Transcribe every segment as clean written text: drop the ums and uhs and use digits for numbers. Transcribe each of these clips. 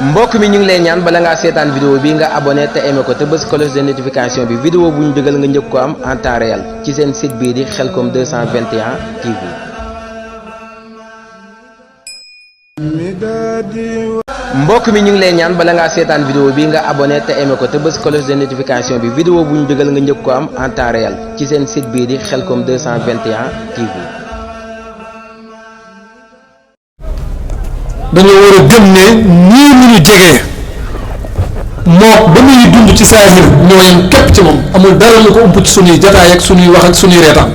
mbokk mi ñu ngi lay ñaan bala ngaa seetaan vidéo bi nga abonné te aimé ko te bës cloche de notification bi vidéo bu ñu dugal nga njëkk ko am en temps réel ci seen site bii di Khelcom 221 TV. mbokk mi ñu ngi lay ñaan bala ngaa seetaan vidéo bi nga abonné te aimé ko te bës cloche de notification bi vidéo bu ñu dugal nga njëkk ko am en temps réel ci seen site bii di Khelcom 221 TV. dañoo war a gëm ne nii mu ñu jegee moo ba muy dund ci saahir ñoo yem képp ci moom amul dara lu ko ump ci suñuy jataay ak suñuy wax ak suñuy reetaan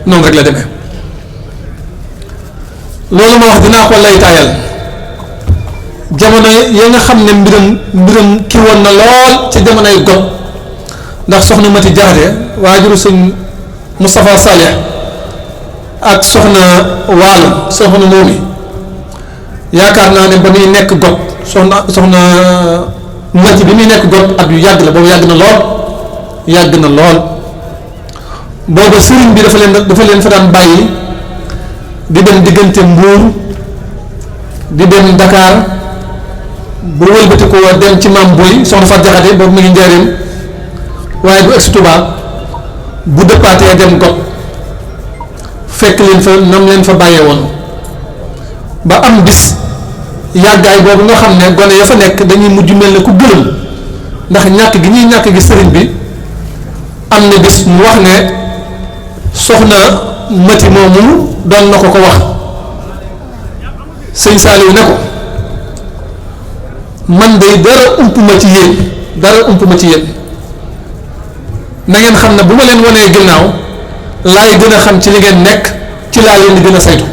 noonu rek la demee loolu ma wax dinaa ko lay taayal jamono ya nga xam ne mbiram ki woon na lool ci jamonoy got ndax soxna Mati Jaxate waajuru sëñ Moustapha Salih ak soxna Waalo soxna moomi yaakaar naa ne ba muy nekk got soxna Mati bi muy nekk got at yu yàgg la boobu yàgg na lool booba sëriñ bi dafa leen fa daan bàyyi di dem diggante Mbuur di dem Dakar bu wëlbati ko dem ci Maam Boy soxna Fat Jaxate boobu mu ngi njëriñ waaye bu egsi Tuubaa bu dëppaatee dem got fekk leen fa nam leen fa bàyyee woon ba am bis yàggaay boobu nga xam ne gone ya fa nekk dañuy mujj mel ne ku gëlëm ndax ñàkk gi ñuy ñàkk gi sëriñ bi am na bis mu wax ne soxna Mati moomu doon na ko wax sëñ Saaliw ne ko man day dara ump ma ci yéen na ngeen xam ne bu ma leen wanee ginnaaw laay gën a xam ci li ngeen nekk ci laa leen di gën a saytu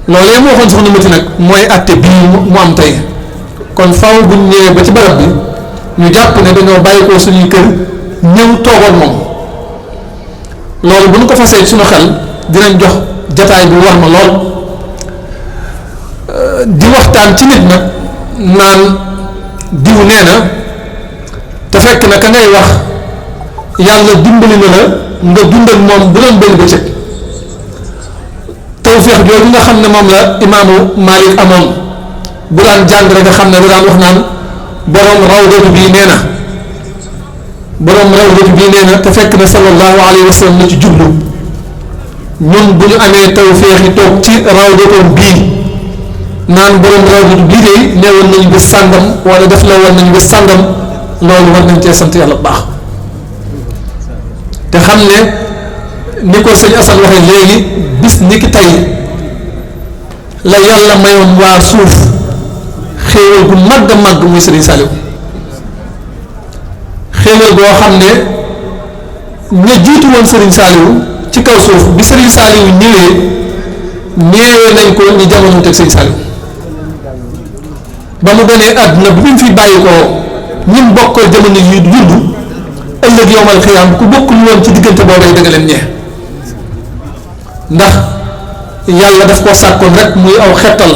loolee moo waxoon soxna Mati nag mooy àtte bii mu am tey kon faaw bu ñu ñëwee ba ci barab bi ñu jàpp ne dañoo bàyyi ko suñuy kër ñëw toogoon moom loolu bu ñu ko fasee suñu xel dinañ jox jataay bi war ma lool di waxtaan ci nit nag naan diw nee na te fekk na ka ngay wax yàlla dimbali na la nga dund ak moom bu doon benn bëccëg tawfeex jooju nga xam ne moom la imaamu Malik amoon bu daan jàng rek nga xam ne lu daan wax naan borom rawdatu bii nee na te fekk na sallallahu alayhi wa sallam la ci jublu ñun bu ñu amee tawfeex yi toog ci rawdatoom bii naan borom rawdatu bii de neewoon nañu bés sàngam wala def la woon nañu bés sàngam loolu war nañ cee sant yàlla bu baax te xam ne ni ko sëñ Assane waxee léegi bis ni ki tey la yàlla mayoon waa suuf xéewal gu màgg a màgg muy Sëriñ Saaliw xéewal goo xam ne ña jiitu woon Sëriñ Saaliw ci kaw suuf bi Sëriñ Saaliw ñëwee nañ ko ñu jamono teg Sëriñ Saaliw ba mu gënee àdduna bi mu fi bàyyi ko ñun bokkal jamono yi dund ëllëg yowmal xiyaam ku bokkul woon ci diggante boobay da nga leen ñee ndax yàlla daf koo sàkkoon rek muy aw xettal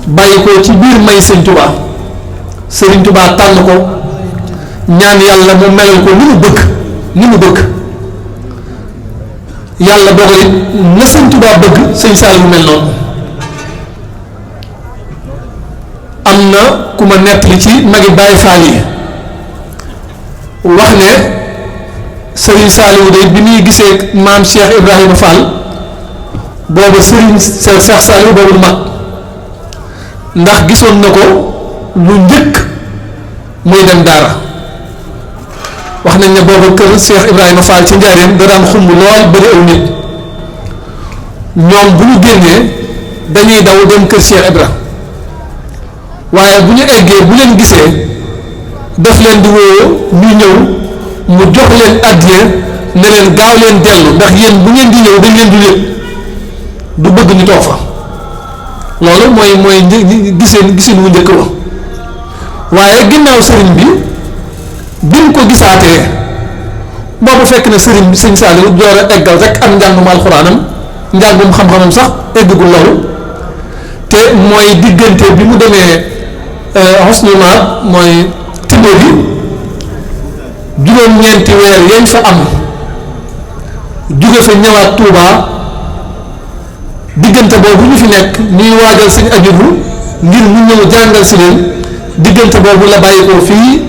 bàyyi ko ci biir may sëñ Tuubaa sëriñ Tuubaa tànn ko ñaan yàlla mu melal ko ni mu bëgg yàlla dogal it na sëñ Tuubaa bëgg sëñ Saaliw mu mel noonu am na ku ma nettali ci magi Baay Faal yi wax ne Sëriñ Saaliw de bi muy gisee maam Cheikh Ibrahima Fall booba Sëriñ Cheikh Saaliw boobu du mag ndax gisoon na ko lu njëkk muy dem daara wax nañ ne booba kër Cheikh Ibrahima Fall ci njaareem da daan xumb lool bari aw nit ñoom bu ñu génnee dañuy daw dem kër Cheikh Ibra waaye bu ñu eggee bu leen gisee daf leen di woo ñu ñëw mu jox leen addiya ne leen gaaw leen dellu ndax yéen bu ngeen di ñëw dañ leen du yëg du bëgg ñu toog fa loolu mooy gisin wu njëkk wa waaye ginnaaw sëriñ bi biñ ko gisaatee boobu fekk na sëñ Saaliw door a eggal rek am njàngum alxuraanam njàngum xam-xamam sax eggagul loolu te mooy diggante bi mu demee Husnul Maab mooy tindo bi juróom-ñeenti weer yañ fa am jóge fa ñëwaat Tuubaa diggante boobu ñu fi nekk ñuy waajal sëñ Abibu ngir mu ñëw jàngal si leen diggante boobu la bàyyi ko fii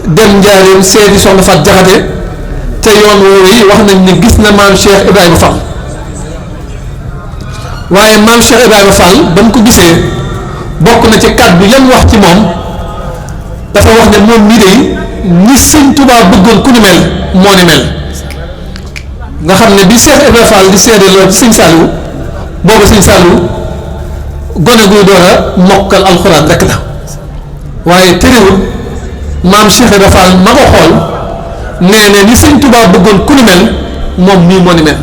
dem Njaaréem seeti soxna Fat Jaxate te yoon woowu yi wax nañ ne gis na maam Cheikh Ibrahima Fall waaye maam Cheikh Ibrahima Fall ba mu ko gisee bokk na ci kàddu yam wax ci moom dafa wax ne moom mii de ni sëñ Tuubaa bëggoon ku ni mel moo ni mel nga xam ne bi Cheikh Ibrahima Fall di seede lool ci sëñ Saliou boobu sëñ Saliou gone guy door a mokkal alxuraan rek la waaye terewul maam Cheikh Ibrahima Fall ma ko xool nee ne ni sëñ Tuubaa bëggoon ku ni mel moom mii moo ni mel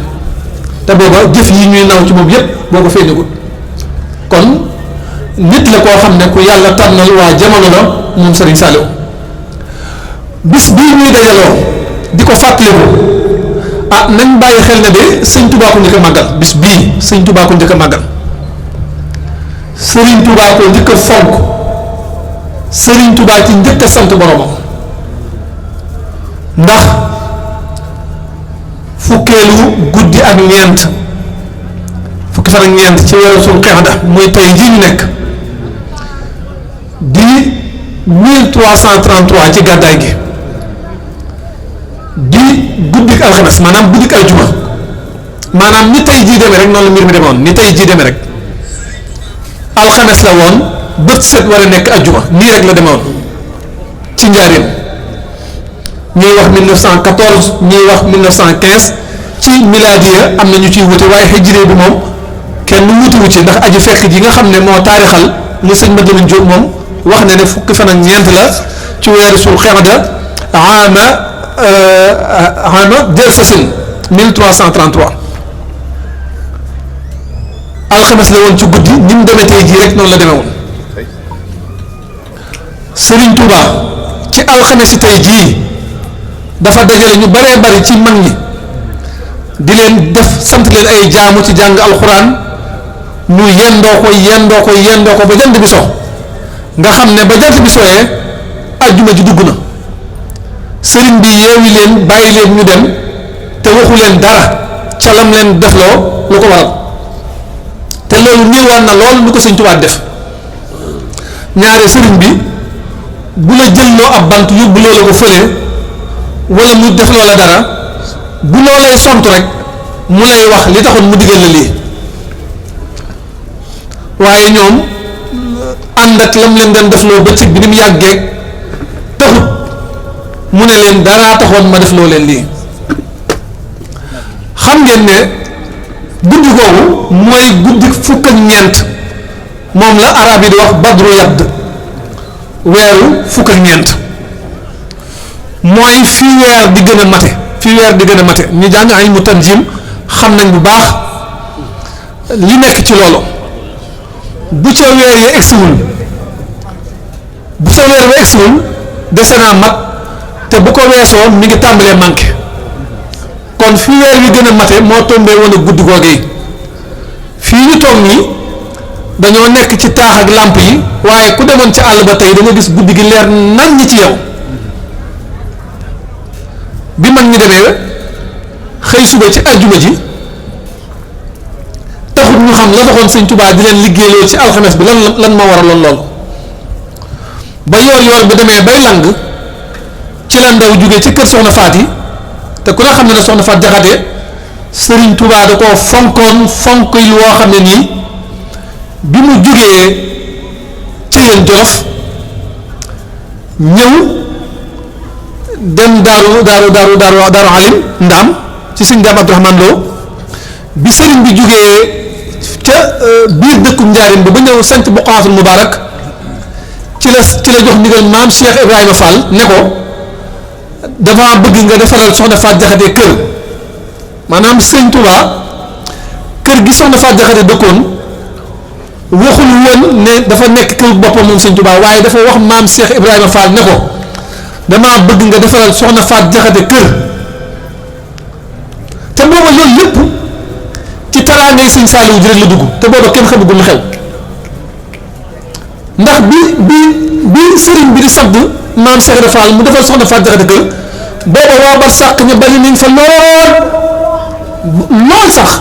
te booba jëf yi ñuy naw ci moom yépp boo ko feeñagul kon nit la koo xam ne ku yàlla tànnal waa jamono la moom Serigne Saliou bis bii ñuy dajaloo di ko fàttaliku ah nañ bàyyi xel ne de sëñ Touba ko njëkk a màggal bis bii sëñ Touba ko njëkk a màggal Serigne Touba ko njëkk a fonk Serigne Touba ci njëkk a sant boromam ndax fukkeelu guddi ak ñeent fukki fan ak ñeent ci weeru sul qa'da mooy tey jii ñu nekk di 1333 ci gàddaay gi di guddik alxames maanaam guddik aljuma maanaam ni tey jii demee rek noonu la mbir mi demoon ni tey jii demee rek alxames la woon bët set war a nekk aljuma nii rek la demoon ci njaareem ñuy wax 1914 ñuy wax 1915 ci miladiya am na ñu ciy wute waaye hijri bi moom kenn wutiwu ci ndax aji fekk ji nga xam ne moo taarixal li sëñ Madeleine Diop moom wax na ne fukki fan ak ñeent la ci weeru sul qa'da ama Jalsasin 1333 alxames la woon ci guddi ni mu demee tey jii rek noonu la demee woon Serigne Touba ci alxames yi tey jii dafa dajale ñu baree bari ci mag ñi di leen def sant leen ay jaamu ci jàng alxuraan ñu yendoo ko ba jant bi so nga xam ne ba jant bi soyee ajjuma ji dugg na sëriñ bi yeewi leen bàyyi leen ñu dem te waxu leen dara ca lam leen defloo lu ko waral te loolu néewaan na lool lu ko sëñ Tuubaa def ñaare sëriñ bi bu la jëlloo ab bant yóbbu loola ko fële wala mu def loola dara bu loolay sont rek mu lay wax li taxoon mu digal la lii waaye ñoom ànd ak lam leen doon def loo bëccëg bi ni mu yàggeeg taxut mu ne leen daraa taxoon ma def loo leen lii xam ngeen ne guddi googu mooy guddi fukk ak ñeent moom la arab yi di wax badru yadd weeru fukk ak ñeent mooy fi weer di gën a mate ñu jàng ay mu tanjim xam nañ bu baax li nekk ci loolu bu ca weer yi egsiwul dese naa mat te bu ko weesoo mi ngi tàmbalee manqué kon fi weer wi gën a mate moo tombee woon ak guddi googee fii ñu toog nii dañoo nekk ci taax ak làmp yi waaye ku demoon ci àll ba tey da nga gis guddi gi leer nan ñi ci yow bi mag ñi demee xëy suba ci ajjuma ji taxut ñu xam la taxoon sëñ Tuubaa di leen liggéeyloo ci alxames bi lan moo waraloon lool ba yoor bi demee bay lang ci la ndaw jóge ci kër soxna Faat yi te ku ne xam ne ne soxna Faat Jaxate sëriñ Tuubaa da koo fonkoon fonk yi woo xam ne nii bi mu jógee ci yéen Jolof ñëw dem daaru alim ndaam ci sëñ Daam Abdourahmane Lo bi sëriñ bi jógee ca biir dëkkum njaarim ba ñëw sant Buqaatul Mubaarak ci la jox ndigal maam Cheikh Ibrahima Fall ne ko dafa bëgg nga defaral soxna Faat Jaxate kër maanaam sëñ Touba kër gi soxna Faat Jaxate dëkkoon waxul woon ne dafa nekk kër boppam moom sëñ Touba waaye dafa wax maam Cheikh Ibrahima Fall ne ko damaa bëgg nga defaral soxna Faat Jaxate kër te booba loolu lépp ci taraangay sëñ Saaliwu ji rek la dugg te booba kenn xamagul lu xew ndax bi sëriñ bi di sadd maam Cheikh Ibrahima Fall mu defal soxna Faat Jaxate kër booba waa bar sàq ñu bari nañ fa lool sax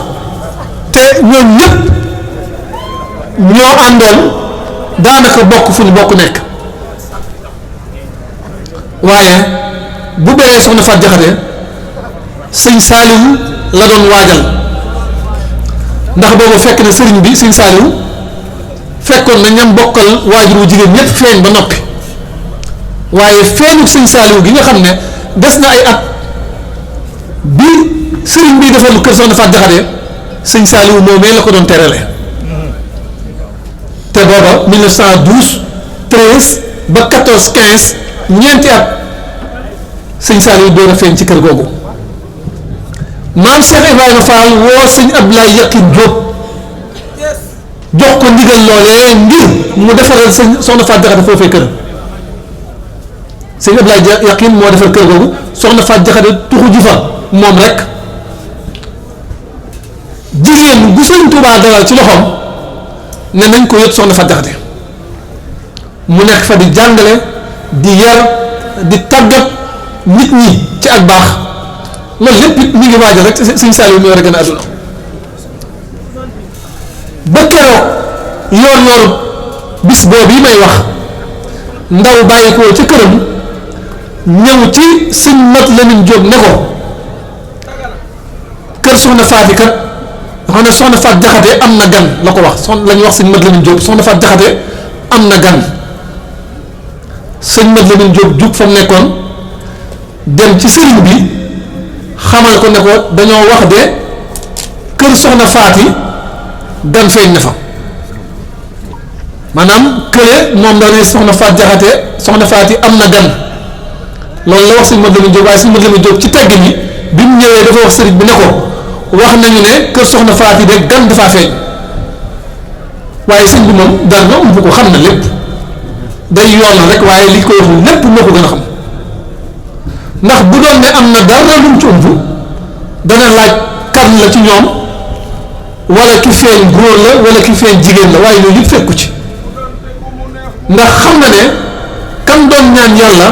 te ñoom ñëpp ñoo àndoon daanaka bokk fu ñu bokk nekk waaye bu beree soxna Faat Jaxate sëñ Saaliw la doon waajal ndax boobu fekk na sëriñ bi sëñ Saaliw fekkoon na ñam bokkal waajur wu jigéen ñëpp feeñ ba noppi waaye feeñu sëñ Saaliw gi nga xam ne des na ay at bi sëriñ bi defal lu kër soxna Faat Jaxate sëñ Saaliw moomee la ko doon terale te booba 1912 13 ba 14 15 ñeenti at sëñ Saaliw door a feeñ ci kër googu maam Cheikh Ibrahima Fall woo sëñ Abdoulaye Yaqin Diop jox ko ndigal loolee ngir mu defaral sëñ soxna Faat Jaxate foofee kër sëñ Abdoulaye Yaqin moo defar kër googu soxna Faat Jaxate tuxu ji fa moom rek jigéen bu sëñ Tuubaa dalal ci loxoom ne nañ ko yët soxna Faat Jaxate mu nekk fa di jàngale di yar di tàggat nit ñi ci ak baax loolu lépp it mi ngi waajal rek sëñ Saaliw mi war a gën a àdduna ba keroog yoor bis boobu yi may wax ndaw bàyyi ko ca këram ñëw ci sëñ Mat Lamin Jóob ne ko kër soxna Faati kat xam ne soxna Faat Jaxate am na gan la ko wax la ñuy wax sëñ Mat Lamin Jóob soxna Faat Jaxate am na gan sëñ Mat Lamin Jóob jug fa mu nekkoon dem ci sëriñ bi xamal ko ne ko dañoo wax de kër soxna Faati gan feeñ na fa maanaam kële moom la ne soxna Faat Jaxate soxna Faati am na gan loolu la wax sëñ Mat Lamin Jóob waaye sëñ Mat Lamin Jóob ci tegg ni bi mu ñëwee dafa wax sëriñ bi ne ko wax nañu ne kër soxna Faati de gan dafaa feeñ waaye sëñ bi moom dara na ump ko xam na lépp day yoonal rek waaye li ko wax lépp moo ko gën a xam ndax bu doon ne am na dara lu mu ci ump dana laaj kan la ci ñoom wala ki feeñ góor la wala ki feeñ jigéen la waaye loolu yëpp fekku ci ndax xam na ne kan doon ñaan yàlla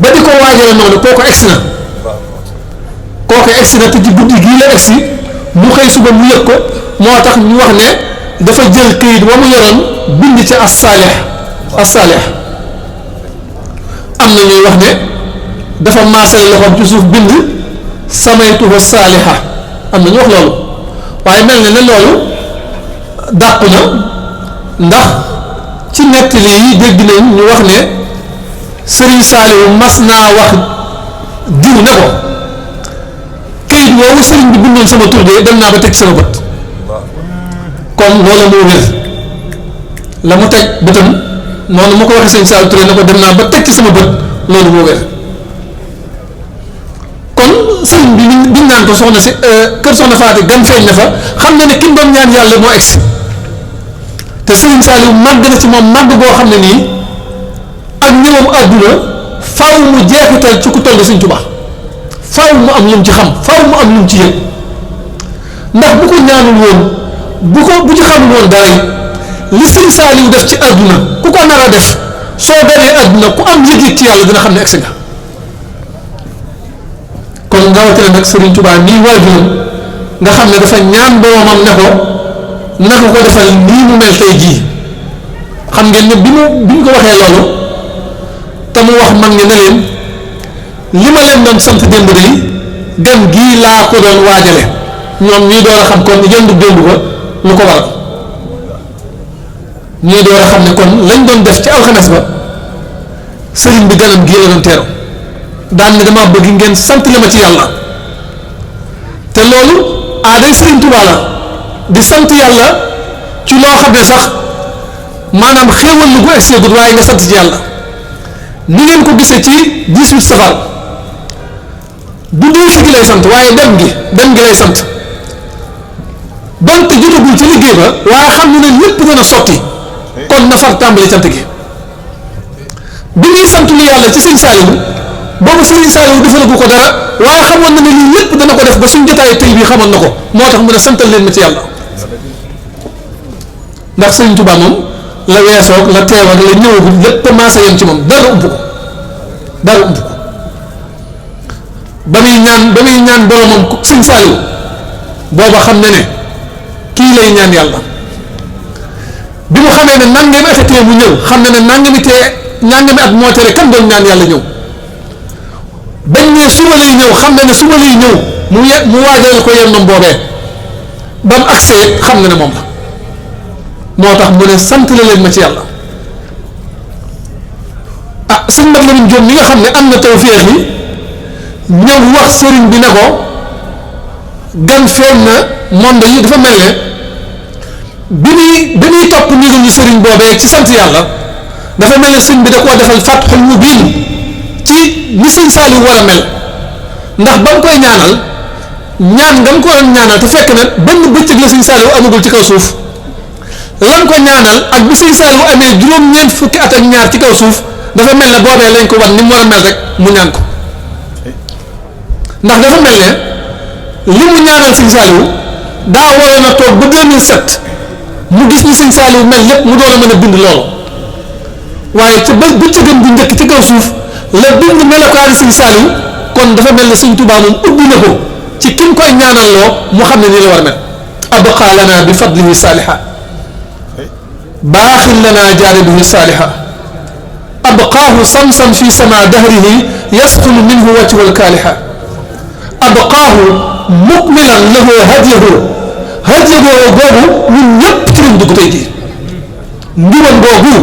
ba di ko waajale noonu kooku egsi na kooku egsi na te ci guddi gii la egsi mu xëy suba mu yëg ko moo tax ñu wax ne dafa jël këyit wa mu yoroon bind ci as-saalih am na ñuy wax ne dafa maasale loxoom ci suuf bind samaytuhu saaliha am na ñu wax loolu waaye mel na ne loolu dàqu na ndax ci nettali yi dégg nañ ñu wax ne Sëriñ Saaliwu mas naa wax diw ne ko këyit woowu sëriñ bi bindoon sama tur de dem naa ba teg sama bët kon loolu moo wér la mu teg bëtam noonu ma ko waxee sëñ Saliou Touré ne ko dem naa ba teg ci sama bët loolu moo wér kon sëriñ bi biñ naan ko soxna si kër soxna Faati gan feeñ na fa xam na ne ki mu doon ñaan yàlla moo egsi te sëriñ Saliou màgg na ci moom màgg boo xam ne nii ak ñëwam àdduna faaw mu jeexital ci ku toll Sëriñ Tuubaa faaw mu am lu mu ci xam faaw mu am lu mu ci yëg ndax bu ko ñaanul woon bu ci xamul woon dara li Sëriñ Saaliw def ci àdduna ku ko nar a def soo daree àdduna ku am yëg-yëg ci yàlla dina xam ne egsi nga kon rawatina nag Sëriñ Tuubaa nii waajuram nga xam ne dafa ñaan boromam ne ko naka ko defal nii mu mel tey jii xam ngeen ne bi ñu ko waxee loolu te mu wax mag ñi ne leen li ma leen doon sant démb de gan gii laa ko doon waajale ñoom ñii door a xam kon yëndu démb ba lu ko waral ñii door a xam ne kon lañ doon def ci alxames ba sëriñ bi ganam gii la doon teeru daan ne dama bëgg ngeen sant la ma ci yàlla te loolu aaday Sëriñ Tuubaa la di sant yàlla ci loo xam ne sax maanaam xéewal lu gu egseegut waaye nga sant ci yàlla ni ngeen ko gisee ci 18 safar du duusi gi lay sant waaye dem gi lay sant donte jotagul ci liggéey ba waaye xam ne lépp dana sotti kon na far tàmbali cant gi bi muy sant lu yàlla ci Sëriñ Saaliw boobu Sëriñ Saaliw defalagu ko dara waaye xamoon na ne lii lépp dana ko def ba suñ jotaayu tey bii xamoon na ko moo tax mu ne santal leen ma ci yàlla ndax Sëriñ Tuubaa moom la weesoog la teew ak la ñëwagul lépp commencé yem ci moom dara ump ko ba muy ñaan boromam Sëriñ Saaliw booba xam ne kii lay ñaan yàlla bi mu xamee ne nangami atatee mu ñëw xam ne nangami at moo tere kan doon ñaan yàlla ñëw bañ ne suba lay ñëw xam ne suba lay ñëw mu waajal ko yenn boobee ba mu agsee xam ne moom la moo tax mu ne sant la leen ma ci yàlla ah sëñ Mat Lamin Jóob mi nga xam ne am na tawféex yi ñëw wax sëriñ bi ne ko gan feeñ na monde yi dafa mel ne bi muy topp ndigal ñu sëriñ boobee ci sant yàlla dafa mel ne sëñ bi da koo defal fatxul mubiin ci ni sëñ Saaliw war a mel ndax ba mu koy ñaanal ñaan nga mu ko doon ñaanal te fekk na benn bëccëg la sëñ Saaliw amagul ci kaw suuf lan ko ñaanal ak bi sëñ Saaliw amee juróom-ñeent fukki at ak ñaar ci kaw suuf dafa mel ne boobee lañ ko wan ni mu war a mel rek mu ñaan ko ndax dafa mel ne li mu ñaanal sëñ Saaliw daa waroon a toog ba 2007 mu gis ni sëñ Saaliw mel lépp mu doon a mën a bind loolu waaye ca bés bëccëgam bu njëkk ci kaw suuf la bind melokaani sëñ Saaliw kon dafa mel ne sëñ Tuubaa moom ubbi na ko ci ki mu koy ñaanal loo mu xam ne nii la war a mel abqaa lana bi fadlihi saaliha baaxin lana jaaribihi saaliha abqaahu samsam fi sama dahrihi yasqulu minhu wajhu alkaaliha abqaahu mukmilan lahu hadiyahu googu ñun ñëpp ci lañ dugg tey jii ndiwam googu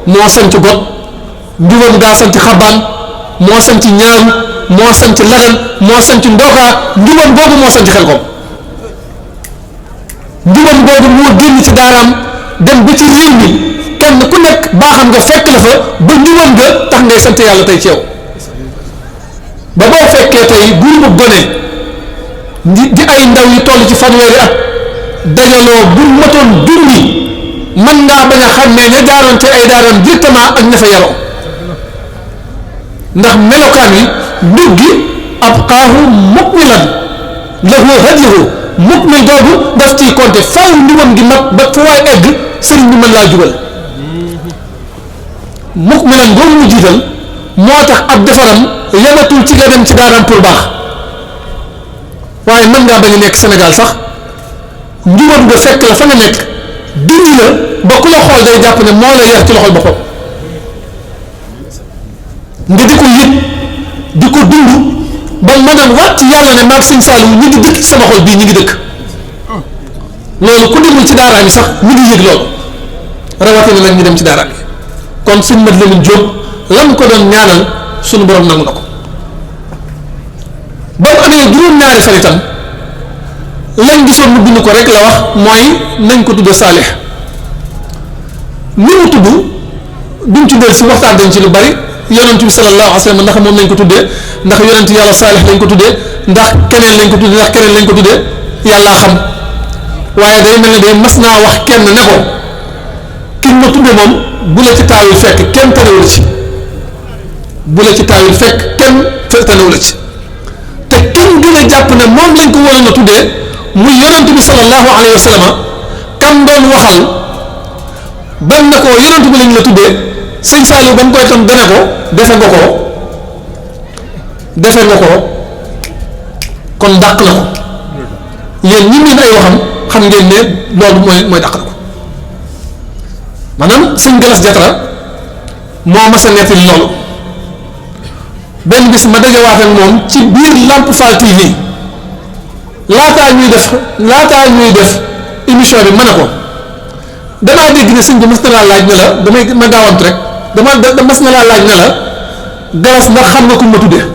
moo sanc got ndiwam gaa sanc xabaan moo sanc ñaam moo sanc lagan moo sanc ndokaa ndiwam googu moo sanc xel kom ndiwam googu moo génn ci daaraam dem ba ci réew mi kenn ku nekk baaxam nga fekk la fa ba ndiwam nga tax ngay sant yàlla tey ci yow ba boo fekkee tey groupe gone di ay ndaw yu toll ci fanweeri at dajaloo bu matoon junni mën ngaa bañ a xam ne ña jaaroon ci ay daaram directement ak ña fa yaroo ndax melokaan wi ndug gi abqaahu mukmilan lahu hadiyahu mukmil googu daf ciy compter faaw ndiwam gi mat ba fu waay egg sëriñ bi mën laa jubal mukmilan googu mu jiital moo tax ab defaram yematul ci nga dem ci daaraam pour baax waaye mën ngaa bañ a nekk Sénégal sax ndiwam nga fekk la fa nga nekk dindi la ba ku la xool day jàpp ne moo la yar ci loxol boppam nga di ko yëg di ko dund ba mën a waat ci yàlla ne maag sëñ Saaliw ñi ngi dëkk ci sama xol bii ñi ngi dëkk loolu ku demul ci daaraam yi sax ñi ngi yëg loolu rawatina nag ñu dem ci daaraam yi kon sëñ Mat Lamin Jóob lam ko doon ñaanal sunu borom nangu na ko ba mu amee juróom-ñaari fan itam lañ gisoon mu bind ko rek la wax mooy nañ ko tudd Saalix ni mu tudd duñ ci del si waxtaan dañ ci lu bari yonent bi sallallahu alayhi wa sallam ndax moom lañ ko tuddee ndax yonent yàlla Saalix lañ ko tuddee ndax keneen lañ ko tuddee ndax keneen lañ ko tuddee yàllaa xam waaye day mel ne day mas naa wax kenn ne ko kiñ ma tuddee moom bu la ci taawil fekk kenn tanewul ci bu la ci taawil fekk kenn tanewul ci te kenn gën a jàpp ne moom lañ ko waroon a tuddee muy yonent bi sallallahu alayhi wa sallam kam doon waxal ban na ko yonent bi lañ la tuddee sëñ Saaliw ba mu koy tam dana ko defe nga ko kon dàq na ko yéen ñi miin ay waxam xam ngeen ne loolu mooy dàq na ko maanaam sëñ Galas Jatara moo mas a nettali loolu benn bis ma dajewaat ak moom ci biir Lamp Fall TV laataa ñuy def émission bi ma ne ko damaa dégg ne sëñ bi mas na laa laaj ne la damay ma gaawantu rek mas na laa laaj ne la Galas ndax xam nga ku ma tuddee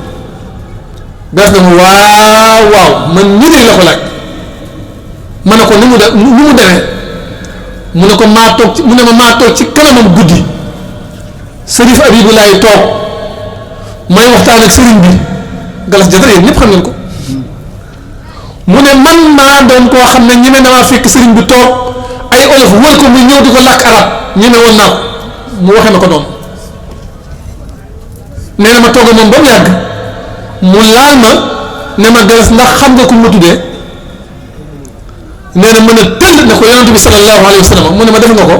Galas na ma waaw man ñi la ko laaj ma ne ko ni mu demee mu ne ko maa toog ci kanamam guddi Sërif Abibulaay toog may waxtaan ak sëriñ bi Galas Jatara yéen ñëpp xam ngeen ko mu ne man maa doon koo xam ne ñeme na maa fekk sëriñ bi toog ay olof wër ko muy ñëw di ko làkk arab ñeme woon naa ko mu waxee ma ko noonu nee na ma toog moom ba mu yàgg mu laal ma ne ma Galas ndax xam nga ku ma tuddee nee na mën a tëll ne ko yonent bi sallallahu alayhi wa sallam mu ne ma def nga ko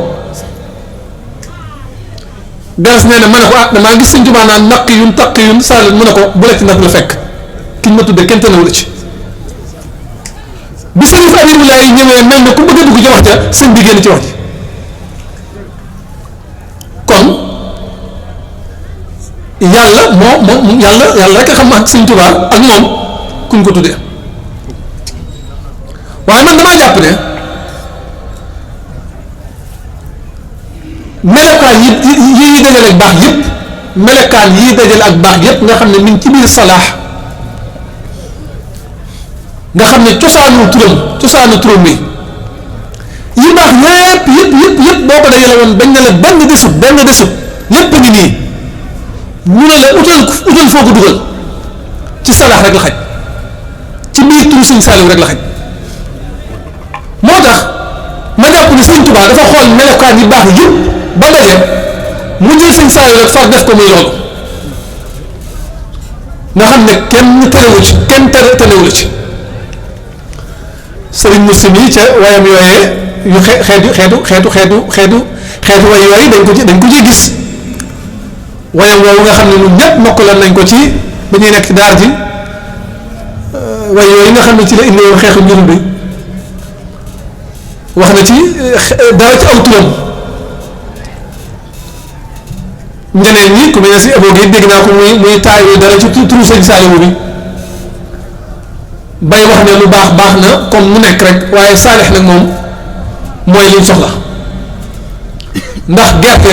Galas nee na ma ne ko damaa gis sëñ Tuubaa naan naq yun taq yun saalit mu ne ko bu la ci nag la fekk ki ñu ma tuddee kenn tënewul ci bi sëriñ Abibulaay ñëwee mel na ku bëgg a dugg ci wax ja sëñ bi génn ci wax ji kon yàlla yàlla rek a xam ak sëñ Tuubaa ak moom kuñ ko tuddee waaye man damaa jàpp ne melokaan yi dajale ak baax yépp melokaan yi dajale ak baax yépp nga xam ne mi ngi ci biir salaax nga xam ne cosaanu turam bi yi baax yépp boo ko dajale woon bañ ne la benn desut lépp ngi nii ñu ne la utal foo ko dugal ci salaax rek la xaj ci biir turu Sëñ Saaliw rek la xaj moo tax ma jàpp ni Sëñ Tuubaa dafa xool melokaan yi baax yëpp ba daje mu jël Sëñ Saaliw rek far def ko muy loolu nga xam ne kenn terewu ci kenn terewu ci sëriñ Muslim yi ca wayam yooyee yu xeetu way yooyu dañ ko ci gis wayam woowu nga xam ne ñun ñëpp mokkaloon nañ ko ci ba ñuy nekk ci daar ji way yooyu nga xam ne ci la indi woon xeexu njurul bi wax na ci dara ci aw turam ñeneen ñi ku mel ne si abo gi dégg naa ko muy taayu dara ci turu Sëñ Saaliwu bi bay wax ne lu baax na comme mu nekk rek waaye saalix nag moom mooy liñ soxla ndax gerte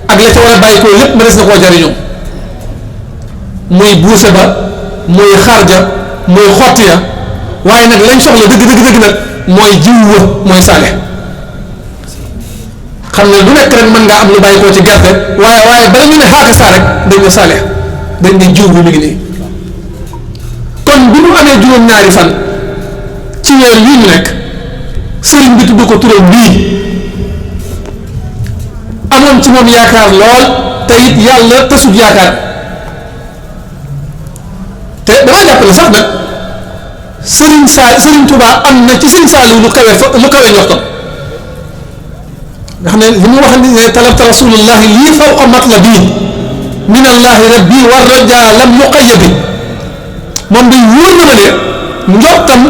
ak la ca war a bàyyi ko lépp ma des na koo jariñoo muy buuse ba muy xarja muy xotti ya waaye nag lañ soxla dëgg nag mooy jiw wa mooy saalix xam ne lu nekk rek mën ngaa am lu bàyyi koo ci gerte waaye bala ñu ne xaaka saa rek dañ ne saalix dañ ne jiw bi mi ngi nii kon bi mu amee juróom-ñaari fan ci weer wii ñu nekk sëriñ bi tudd ko turam bii amoon ci moom yaakaar lool te it yàlla tasut yaakaar te damaa jàpp ne sax nag sëriñ Tuubaa am na ci Sëriñ Saaliw lu kawe njortam nga xam ne li mu wax ne talabta rasulullahi lii fawqa matlabi min allahi rabbi war rajaa lam muqayyadi moom day wóor na ma ne njortam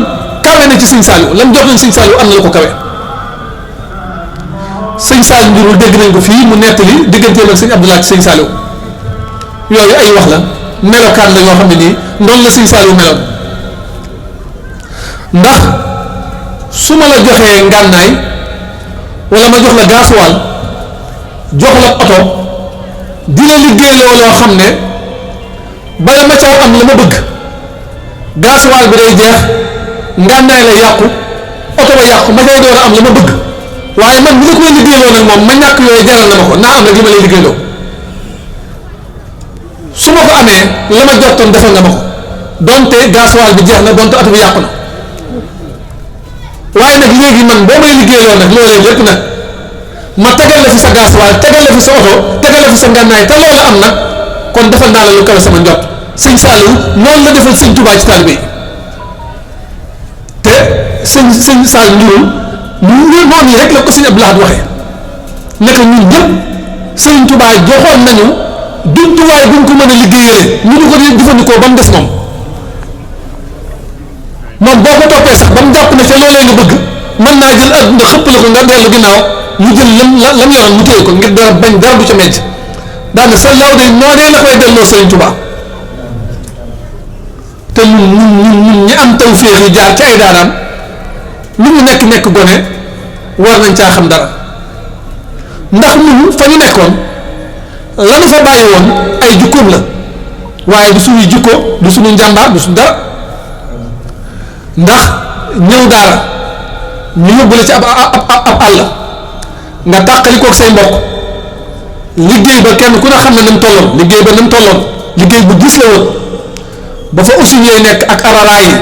kawe na ci Sëñ Saaliw lam jot nañ Sëñ Saaliw am na la ko kawe Sëñ Saaliw njurul dégg nañ ko fii mu nettali digganteem ak Sëñ Abdoulaye ci Sëñ Saaliw yooyu ay wax la melokaan la yoo xam ne nii noonu la Sëñ Saaliw meloon ndax su ma la joxee ngànnaay wala ma jox la gaasuwaal jox la oto di la liggéeyloo loo xam ne bala ma caw am la ma bëgg gaasuwaal bi day jeex ngànnaay la yàqu oto ba yàqu ma cay door a am la ma bëgg waaye man bu la koy liggéeyloo nag moom ma ñàkk yooyu jaral na ma ko naa am rek li ma lay liggéeyloo su ma ko amee la ma jottoon defal nga ma ko donte gaasuwaal bi jeex na donte oto bi yàqu na waaye nag léegi man boo may liggéeyloo nag loolee lépp nag ma tegal la fi sa gaasuwaal tegal la fi sa oto tegal la fi sa ngànnaay te loola am nag kon defal naa la lu kawe sama njot Sëñ Saaliw noonu la defal Sëñ Tuubaa ci taalibe yi te sëñ Saaliw njurul noonu rek la ko Sëñ Abdou Lahad waxee naka ñun ñëpp Sëñ Tuubaa joxoon nañu jumtuwaay bu ñu ko mën a liggéeyee ñu di ko jëfandikoo ba mu des moom boo ko toppee sax ba mu jàpp ne ca loolee nga bëgg mën naa jël adduna xëpp la ko nga dellu ginnaaw mu jël lam yoroon mu téye ko ngir dara bañ dara du ca mejj daal sa law de noonee la koy delloo Sëñ Tuubaa te ñun ñi am tawféex yi jaar ci ay daaraam lu ñu nekk gone war nañ caa xam dara ndax ñun fa ñu nekkoon lanu fa bàyyi woon ay jukkoom la waaye du suñuy jukko du suñu njàmbaar du suñu dara ndax ñëw daara ñu yóbbu la ci ab àll nga tàqalikook say mbokk liggéey ba kenn ku ne xam ne ni mu tolloon liggéey bu gis la woon ba fa aussi ñooy nekk ak araraay yi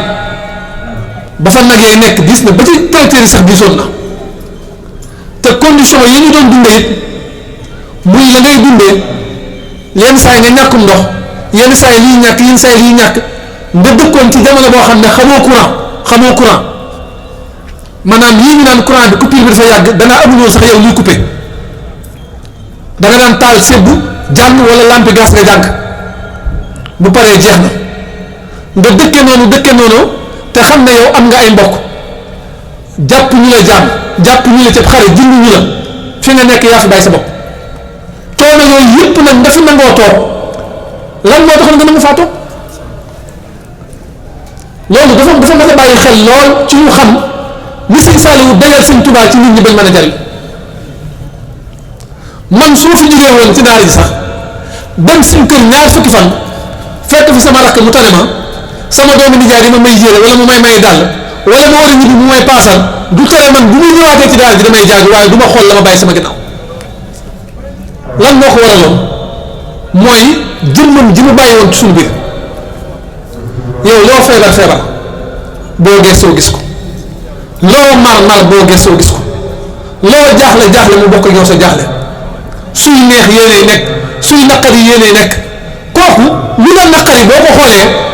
ba fa nag yee nekk gis na ba ci tracteur yi sax gisoon na te condition yi ñu doon dundee it muy la ngay dundee yenn saa yi nga ñàkkum ndox yenn saa yi liy ñàkk yenn saa yi liy ñàkk nga dëkkoon ci jamono boo xam ne xamoo courant maanaam yii ñu naan courant bi coupure bi dafa yàgg dangaa amuñoo sax yow liy coupé da nga daan taal sebbu jàng wala lampi gas nga jàng bu paree jeex na nga dëkke noonu te xam ne yow am nga ay mbokk jàpp ñu la jaam jàpp ñu la ca xare jënd ñu la fi nga nekk yaa fi bàyyi sa bopp coono yooyu yëpp nag nga fi nangoo toog lan moo taxoon nga nangu faa toog loolu dafa mën a bàyyi xel lool ci ñu xam ni sëñ Saliou dajal sëñ Tuubaa ci nit ñi bañ mën a jariñ man su ma fi jógee woon ci daara ji sax dem suñ kër ñaar fukki fan fekk fi sama rakk mu tane ma sama doomi nijaay di ma may yére wala mu may dàll wala ma war a ñibbi mu may paasal du tere man bu muy ñëwaatee ci daara ji damay jaaju waaye du ma xool la ma bàyyi sama ginnaaw lan moo ko waraloon mooy jëmmam ji mu bàyyi woon ci suñu biir yow loo feebar boo gëstoo gis ko loo mar boo gëstoo gis ko loo jaaxle mu bokk ak yow sa jaaxle suy neex yéenay nekk suy naqari yéenay nekk kooku lu la naqari boo ko xoolee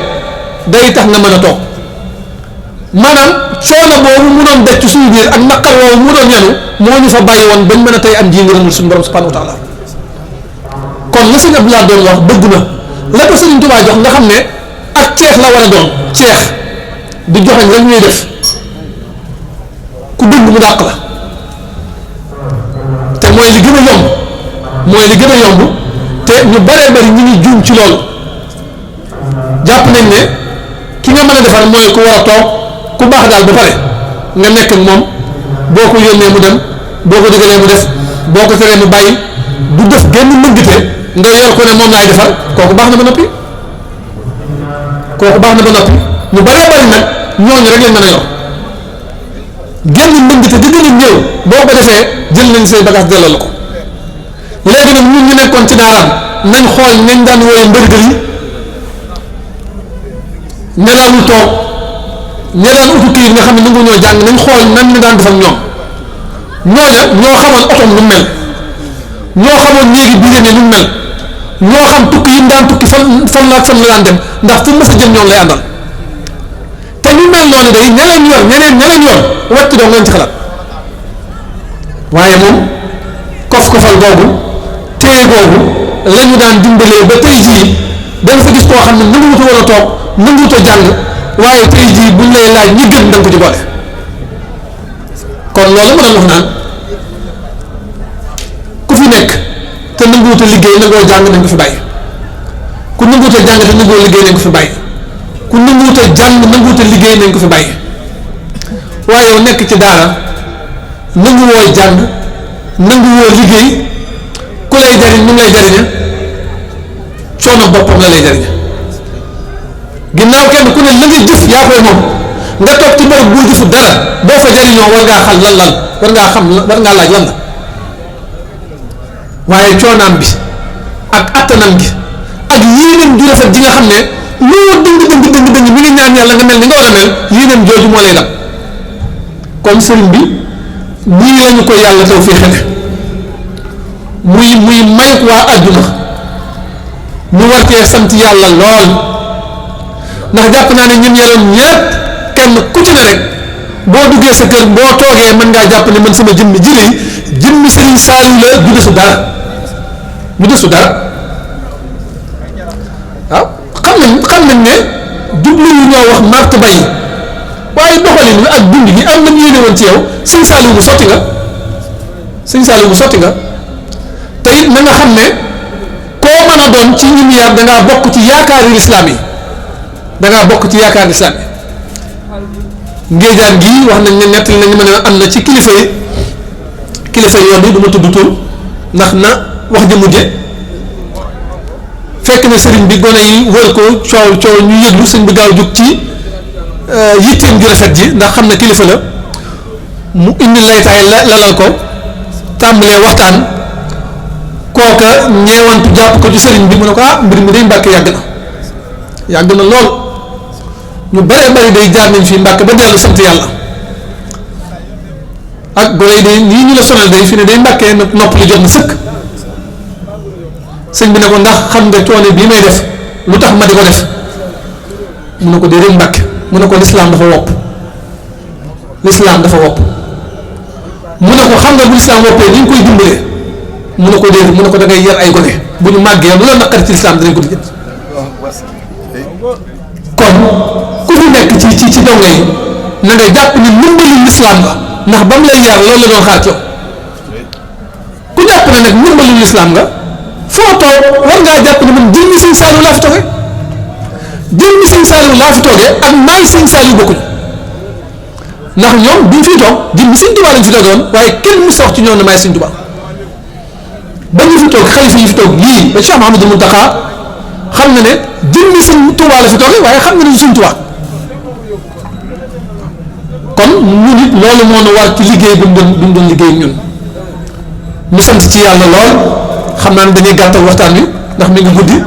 day tax nga mën a toog maanaam coono boobu mu doon daj ci suñu biir ak naqar woowu mu doon yanu moo ñu fa bàyyi woon bañ mën a tey am ji ngërëmul suñu borom subhanahu wa taala kon la sëñ Abdoulaye doon wax dëgg na la ko Sëriñ Tuubaa jox nga xam ne ak ceex la war a doon ceex di joxañ rek ñuy def ku dëgg mu dàq la te mooy li gën a yomb te ñu baree bari ñu ngi juum ci loolu jàpp nañ ne ki nga mën a defar mooy ku war a toog ku baax daal ba pare nga nekk ak moom boo ko yónnee mu dem boo ko digalee mu def boo ko teree mu bàyyi du def genn mëngite nga yor ko ne moom laay defar kooku baax na ba noppi ñu baree bari nag ñooñu rek lañ mën a yor genn mëngite di gën a ñëw boo ko defee jël nañ say bagage delloo la ko léegi nag ñun ñu nekkoon ci daaraam nañ xool nañ daan wooye mbërgër yi ña daanul toog ña daan utu kii nga xam ne nangu ñoo jàng nañ xool nan ñu daan def ak ñoom ñoo xamoon otom nu mel ñoo xamoon néegi biir ne nu mel ñoo xam tukki yi mu daan tukki fan la daan dem ndax fu mës a jëm ñoom lay àndal te ñu mel noonu day ña leen yor wàcc doo ngeen ci xalaat waaye moom kof-kofal googu téye googu la ñu daan dimbalee ba tey jii da nga fa gis koo xam ne nanguwut a war a toog nanguwut a jàng waaye tey jii buñ lay laaj ñi gën da nga ko ci boole kon loolu ma doon wax naan ku fi nekk te nanguwut a liggéey nangoo jàng nañ ko fi bàyyi ku nanguwut a jàng te nangoo liggéey nañ ko fi bàyyi ku nanguwut a jàng nanguwut a liggéey nañ ko fi bàyyi waaye yow nekk ci daara nanguwoo jàng nanguwoo liggéey ku lay jariñ ñu ngi lay jariña coono boppam la lay jariña ginnaaw kenn ku ne la nga jëf yaa koy moom nga toog ci bërëb boo jëfu dara boo fa jariñoo war ngaa xal lan war ngaa laaj lan la waaye coonaam bi ak attanam gi ak yéeneem ju rafet ji nga xam ne loo dëng mi ngi ñaan yàlla nga mel ni nga war a mel yéeneem jooju moo lay dam kon sëriñ bi nii lañu ko yàlla taw fii xele muy may waa àdduna ñu war cee sant yàlla lool ndax jàpp naa ne ñun yaroon ñépp kenn ku ci ne rek boo duggee sa kër boo toogee mën ngaa jàpp ne man sama jëmmi jëmmi Sëriñ Saaliw la du desu dara waaw xam nañ ne jublu yu ñoo wax martaba yi waaye doxalin wi ak dund gi am na yéene woon ci yow Sëriñ Saaliw bu sotti nga te it na nga xam ne koo mën a doon ci ñi mu yar dangaa bokk ci yaakaari lislaam yi ngéejaan gii wax nañ ne nettali nañu ma ne am na ci kilifa yoon bi du ma tudd tur ndax na wax ji mujje fekk na sëriñ bi gone yi wër ko coow ñu yëglu sëñ bi gaaw jóg ci yitteem ju rafet ji ndax xam na kilifa la mu indi laytaay lalal ko tàmbalee waxtaan kooka ñeewantu jàpp ko ci sëriñ bi mu ne ko mbir mi day Mbàkke yàgg na lool ñu bare bari day jaar nañ fii Mbàkke ba dellu sant yàlla ak gone yi day lii ñu la sonal day fi ne day Mbàkke nopp li jot na sëkk sëñ bi ne ko ndax xam nga coono bii may def lu tax ma di ko def mu ne ko déedéet Mbàkke mu ne ko lislaam dafa wopp mu ne ko xam nga bu lislaam woppee ni ñu koy dimbalee mu ne ko déedéet mu ne ko da ngay yar ay gone bu ñu màggee lu la naqari ci lislaam danañ ko di jël kon ku fi nekk ci dongo yi na nga jàpp ni ndimbalu lislaam nga ndax ba mu lay yar loolu la doon xaar ci yow ku jàpp ne nag ndimbalu lislaam nga foo toog war ngaa jàpp ne man jëmmi sëñ Saliou laa fi toogee jëmmi sëñ Saliou laa fi toogee ak maay sëñ Saliou bokkuñu ndax ñoom biñ fiy toog jëmmi sëñ Tuubaa lañ fi toogoon waaye kenn mu sox ci ñoom ne maay sëñ Tuubaa ba ñu fi toog xalifa yi fi toog yii ba Cheikh Mouhamadou Mountakha xam na ne jëmmi sëñ Tuubaa la fi toogee waaye xam nga ne sëñ Tuubaa kon ñun it loolu moo nu war ci liggéey bu mu doon liggéey ñun ñu sant ci yàlla lool xam naa ne dañuy gàttal waxtaan wi ndax mi ngi guddi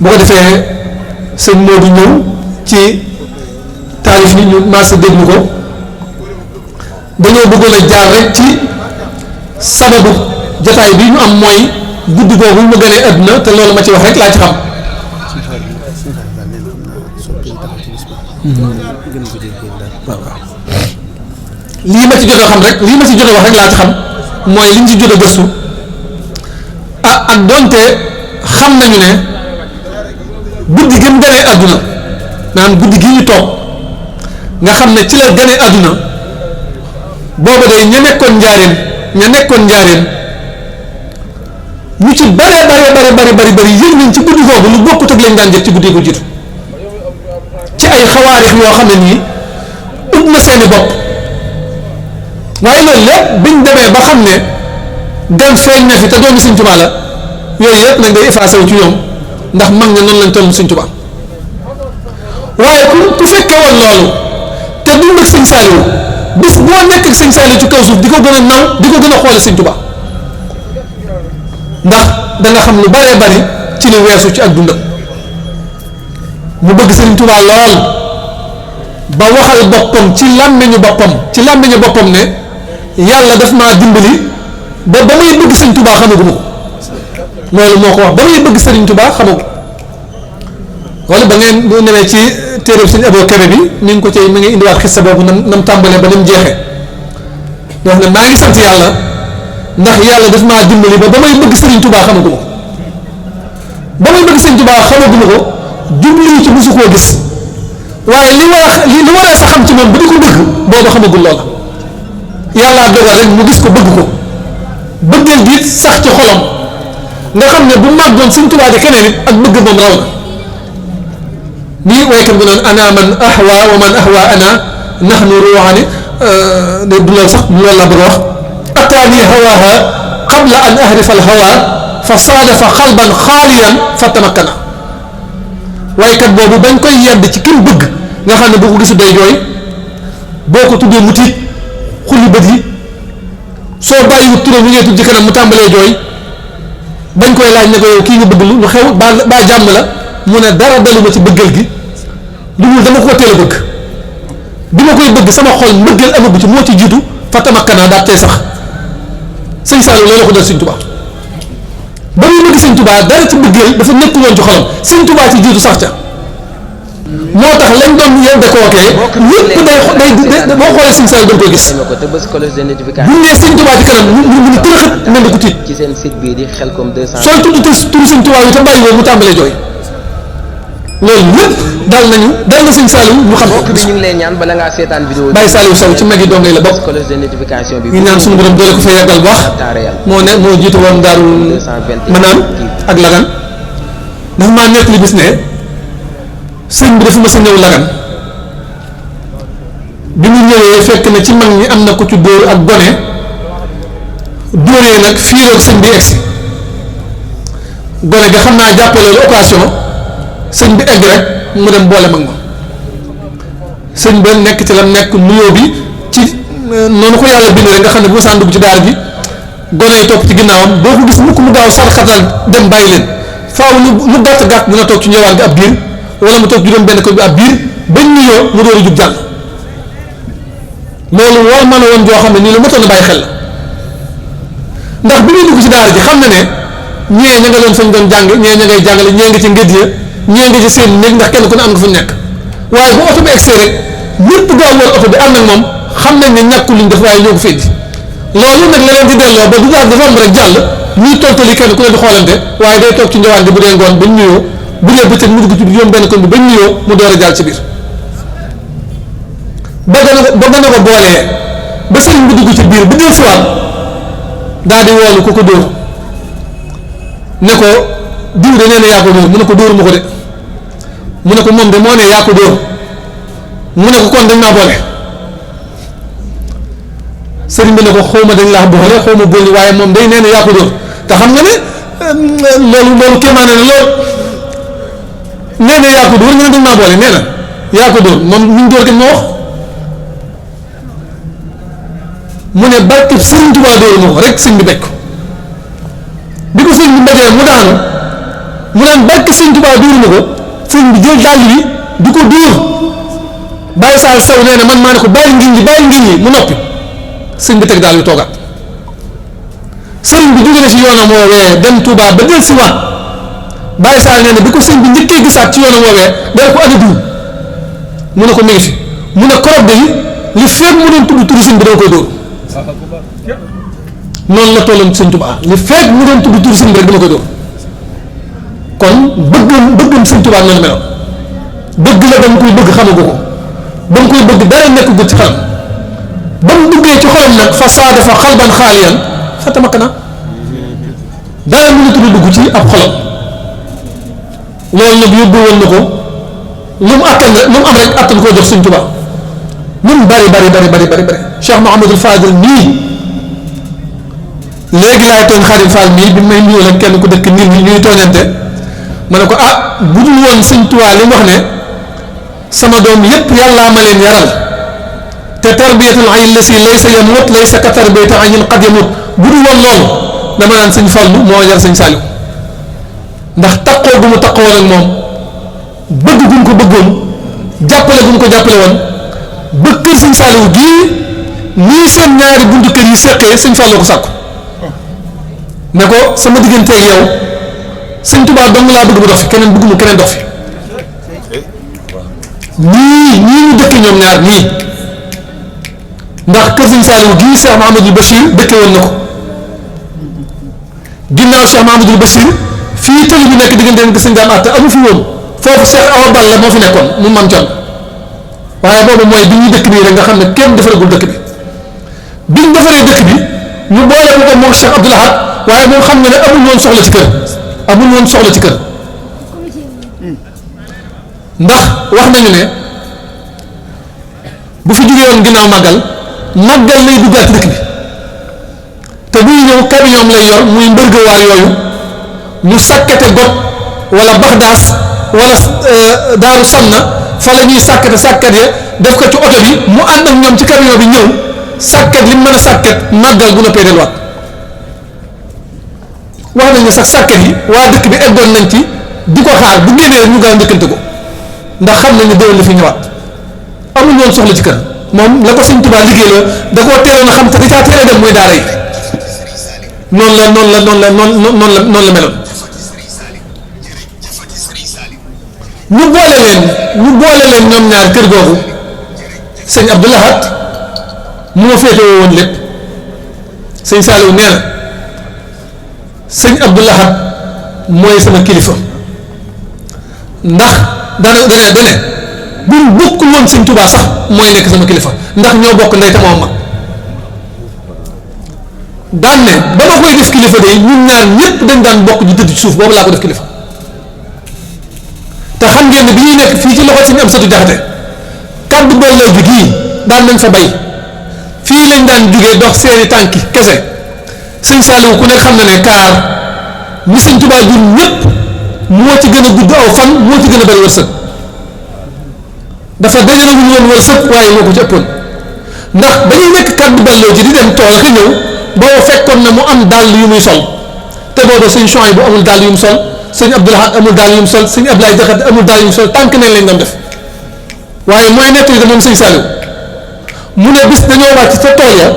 bu ko defee sëñ Modou ñëw ci taarif yi ñu maasa déglu ko dañoo bëggoon a jaar rek ci sababu jotaay bi ñu am mooy guddi googu mu gënee àdduna te loolu ma ci wax rek laa ci xam. lii ma ci jot a xam rek lii ma ci jot a wax rek laa ci xam mooy liñ ci jot a gëstu ak donte xam nañu ne guddi gi mu gënee àdduna naan guddi gi ñu toog nga xam ne ci la gënee àdduna booba day ña nekkoon njaareem ñu ci bari yëg nañ ci guddi googu lu bokkut ak lañ daan jëf ci guddi gu jiitu ci ay xawaarix yoo xam ne nii ut na seeni bopp waaye loolu lépp biñ demee ba xam ne dem feeñ na fi te doomi Sëñ Tuubaa la yooyu yëpp nag day effacé wu ci ñoom ndax mag ña noonu lañ toll Sëñ Tuubaa waaye ku fekkee woon loolu te dund ak Sëñ Saliou bis boo nekk ak Sëñ Saliou ci kaw suuf di ko gën a naw di ko gën a xoole Sëñ Tuubaa ndax da nga xam lu baree bari ci li weesu ci ak dundam mu bëgg Sëñ Tuubaa lool ba waxal boppam ci làmmiñu boppam ne yàlla daf maa dimbali ba may bëgg Sëñ Tuubaa xamaguma ko loolu moo ko wax ba may bëgg Sëriñ Tuubaa xamagu wala ba ngeen bu nemee ci téeréb Sëñ Abo Kebe bi ni ngi ko ci mi ngi indiwaat xissa boobu nam tàmbalee ba nam jeexee wax ne maa ngi sant yàlla ndax yàlla daf maa dimbali ba may bëgg Sëriñ Tuubaa xamaguma ko ba may bëgg Sëriñ Tuubaa xamaguma ko jublu ci musu koo gis waaye li war a sa xam ci moom ba di ko bëgg boobu xamagul loola yàllaa dogal rek mu gis ko bëgg ko bëggeel gi sax ci xolam nga xam ne bu màggoon Sëñ Tuubaa di keneen it ak bëgg moom raw na nii waykat bi noonu ana man ahwa wa man ahwa ana nahnu ruuxani du loolu sax loolu laa bëgg a wax ataani hawaha qabla an ahrifa al hawa fa saadafa xalban xaaliyan fa tamakkana waykat boobu bañ koy yedd ci kim bëgg nga xam ne boo ko gisu day jooy boo ko tuddee mu tiit xulli bët yi soo bàyyiwut turam mi ngay tudd ci kanam mu tàmbalee jooy bañ koy laaj ne ko yow kii nga bëgg lu xew baa jàmm la mu ne dara daluma ci bëggal gi lu dul dama ko teel a bëgg bi ma koy bëgg sama xol mbëggeel amagu ci moo ci jiitu fa tamakkana daal tey sax Sëñ Saliou loolu ko dal Sëñ Tuubaa ba muy bëgg Sëñ Tuubaa dara ci bëggeel dafa nekkul woon ci xolam Sëñ Tuubaa ci jiitu sax ca moo tax lañ doon yedde kookee lépp day boo xoolee Sëñ Saliou dañ koy gis bu ñu nee Sëñ Tuubaa ci kanam mu ni tërëxët mel ni ku tiit ci seen site bii di Khelcom 200 sooy tudd turu Sëñ Tuubaa yi te bàyyi woo mu tàmbalee jooy loolu lépp dal na Sëñ Saliou ñu xam mbokk bi ñu ngi lay ñaan bala ngaa seetaan vidéo Baye Saliou Sow ci mag yi dongay la bokk ñu ñaan suñu borom doole ko fa yàggal baax moo jiitu woon Daarul Manaan ak Lagan dafa maa nekk li bis ne sëñ bi dafa ma sa ñëw Lagan bi mu ñëwee fekk na ci mag ñi am na ko ci dóor ak gone dóoree nag fii ak sëñ bi egsi gone ga xam naa jàppe loolu occasion sëñ bi egg rek mu dem boole mag ma sëñ ba nekk ci la nekk nuyoo bi ci noonu ko yàlla bind rek nga xam ne bu ma saan dugg ci daara bi gone yi topp ci ginnaawam boo ko gis mukk mu gaaw sarxatal dem bàyyi leen faaw lu gàtt gàtt dina toog ci ñëwaat gi ab biir wala mu toog juróom benn ko bi ab biir bañ nuyoo mu door a jug jàll loolu war mën a woon joo xam ne nii lu motoon a bàyyi xel la ndax bi muy dugg ci daara ji xam na ne ñee ña nga doon fañ doon jàng ñee ña ngay jàngale ñee nga ci ngéej ya ñee nga ci seen néeg ndax kenn ku ne am nga fu ñu nekk waaye bu oto bi egsee rek ñëpp gaaw wër oto bi ànd ak moom xam nañ ne ñàkkul luñ def waaye ñoo ko féddi loolu nag la leen di delloo ba du daal dafa am rek jàll ñuy tontali kenn ku ne di xoolante waaye day toog ci njawaan bi bu dee ngoon bañ nuyoo bu dee bëccëg mu dugg ci juróom benn kon bi bañ nuyoo mu door a jàll ci biir bëgg na ko boolee ba sëriñ bi dugg ci biir bu dee siwaat daal di woolu ku ko dóor ne ko diw de nee na yaa ko dóor mu ne ko dóoruma ko de mu ne ko moom de moo ne yaa ko dóor mu ne ko kon dañ maa boole sëriñ bi ne ko xawma dañ laa boole xawma boole waaye moom day nee na yaa ko dóor te xam nga ne loolu kéemaane na lool nee na yaa ko dóor nga ne dañ maa boole nee na yaa ko dóor moom ñu dóor kenn ma wax mu ne barke sëriñ Tuubaa dóor ma ko rek sëñ bi bekk ko bi ko sëñ bi mbéjee mu daanu mu naan barke sëñ Tuubaa dóor ma ko sëñ bi jël dàll bi di ko dóor bàyyi saal sew nee na man maa ne ko bàyyi ngiñ ñi mu noppi sëñ bi teg daal yu toogaat sëriñ bi jóge na ci yoonam woowee dem Touba ba del si waat bàyyi saal nee na bi ko sëñ bi njëkkee gisaat ci yoonam woowee dana ko ana diw mu ne ko mi ngi fi mu ne korob de li feeg mu doon tudd turu sëñ bi dama koy dóor noonu la tolloon sëñ Touba li feeg mu doon tudd turu sëñ bi rek dama koy dóor kon bëggam sëñ Touba noonu meloon bëgg la ba mu koy bëgg xamagu ko ba mu koy bëgg dara nekk gut ci xelam ba mu duggee ci xolam nag fa saa dafa xalban xaaliyan fa tamakkana dara mënatul dugg ci ab xolam loolu nag yóbbu woon na ko lu mu am rek attan koo jox sëñ Touba lu mu bari Cheikh Mouhamadul Fadil nii léegi laay tooñ Xaadim Fall mii bi may nuyoo la kenn ku dëkk nit ñi ñuy tooñante ma ne ko bu dul woon sëñ Touba li mu wax ne sama doom yépp yàllaa ma leen yaral te tarbiyatul ayn la si laysa yamut laysa ka tarbiyati aynin qad yamut bu dul woon loolu dama naan sëñ Fallu moo jar sëñ Saliou ndax taqoo gu mu taqoo ak moom bëgg gu mu ko bëggoon jàppale gu mu ko jàppale woon bëgg kër sëñ Saliou gii nii seen ñaari buntu kër yi seqee sëñ Fallu ko sàkku ne ko sama digganteeg yow sëñ Tuubaa dong laa bëgg mu dox fi keneen bëgg mu keneen dox fi ñii ñu dëkk ñoom ñaar nii ndax kër sëñ Saliou gii Cheikh Mahamadul Bachir dëkke woon na ko ginnaaw Cheikh Mahamadul Bachir fii tëli bi nekk diggante ak sëñ Daam Atta amu fi woon foofu Cheikh Awa Balla moo fi nekkoon mu mam con waaye boobu mooy bi ñuy dëkk nii rek nga xam ne kenn defaragul dëkk bi biñ defaree dëkk bi ñu boole ko moom Cheikh Abdoul Ahad waaye moom xam nga ne amul woon soxla ci kër ndax wax nañu ne bu fi jógee woon ginnaaw màggal lay duggaat dëkk bi te buy ñëw camion lay yor muy mbërgëwaar yooyu ñu sàkkete got wala baxdaas wala daaru sanna fa la ñuy sàkket ya def ko ci oto bi mu ànd ak ñoom ci camion bi ñëw sàkket li mu mën a sàkket màggal bu noppee delluwaat wax nañu sax sàkket yi waa dëkk bi eggoon nañ ci di ko xaar bu génnee rek ñu gaaw njëkkante ko ndax xam nañu déwén la fi ñëwaat amul woon soxla ci kër moom la ko sëñ Tuubaa liggéey la da koo teeloon a xam te da caa teel a dem muy daara yi noonu la meloon ñu boole leen ñoom ñaar kër googu sëñ Abdou Lahad moo féetewoo woon lépp sëñ Saliou nee na sëñ Abdou Lahad mooy sama kilifa ndax dane buñ bokkul woon sëñ Tuubaa sax mooy nekk sama kilifa ndax ñoo bokk ndey te moo mag daan ne ba ma koy def kilifa de ñun ñaar ñëpp dañ daan bokk di tëdd ci suuf boobu laa ko def kilifa te xam ngeen ne bi ñuy nekk fii ci loxo sëñ Amsatu Jaxate kàddu booloo bi gii daan nañ fa bay fii lañ daan jógee dox seeni tànki kese sëñ Saliou ku nekk xam na ne kaar ñi sëñ Tuubaa jur ñëpp moo ci gën a gudd aw fan moo ci gën a bari wërsëg dafa dajale wuñu woon wërsëg waaye moo ko ci ëppoon ndax dañuy nekk kàddu balloo ji di dem tool ka ñëw booba fekkoon na mu am dàll yu muy sol te booba sëñ Chouaïb bu amul dàll yu mu sol sëñ Abdou Lahad amul dàll yu mu sol sëñ Abdoulaye Jaxate amul dàll yu mu sol tànk neen lañ doon def waaye mooy nettali de moom sëñ Saliou mu ne bis dañoo wàcc ca tool ya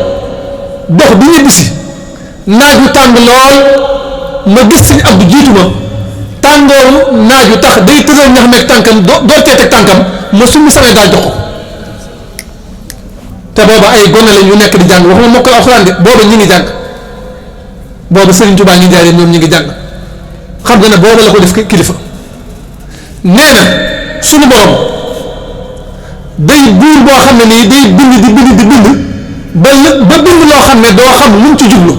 dox bi ñu bisi naaj wu tàng lool ma gis sëñ Abdou jiitu ma tàngooru naaj wu tax day tëral ñax meeg tànkam door cee teg tànkam ma summi samay daal jox ko te booba ay gone lañ yu nekk di jàng waxuma mokkal alxuraan de booba ñi ngi jàng booba Serigne Touba ngi jaaree ñoom ñi ngi jàng xam nga ne booba la ko def kilifa nee na suñu borom day buur boo xam ne nii day bind di bind ba bind loo xam ne doo xam lu mu ci jublu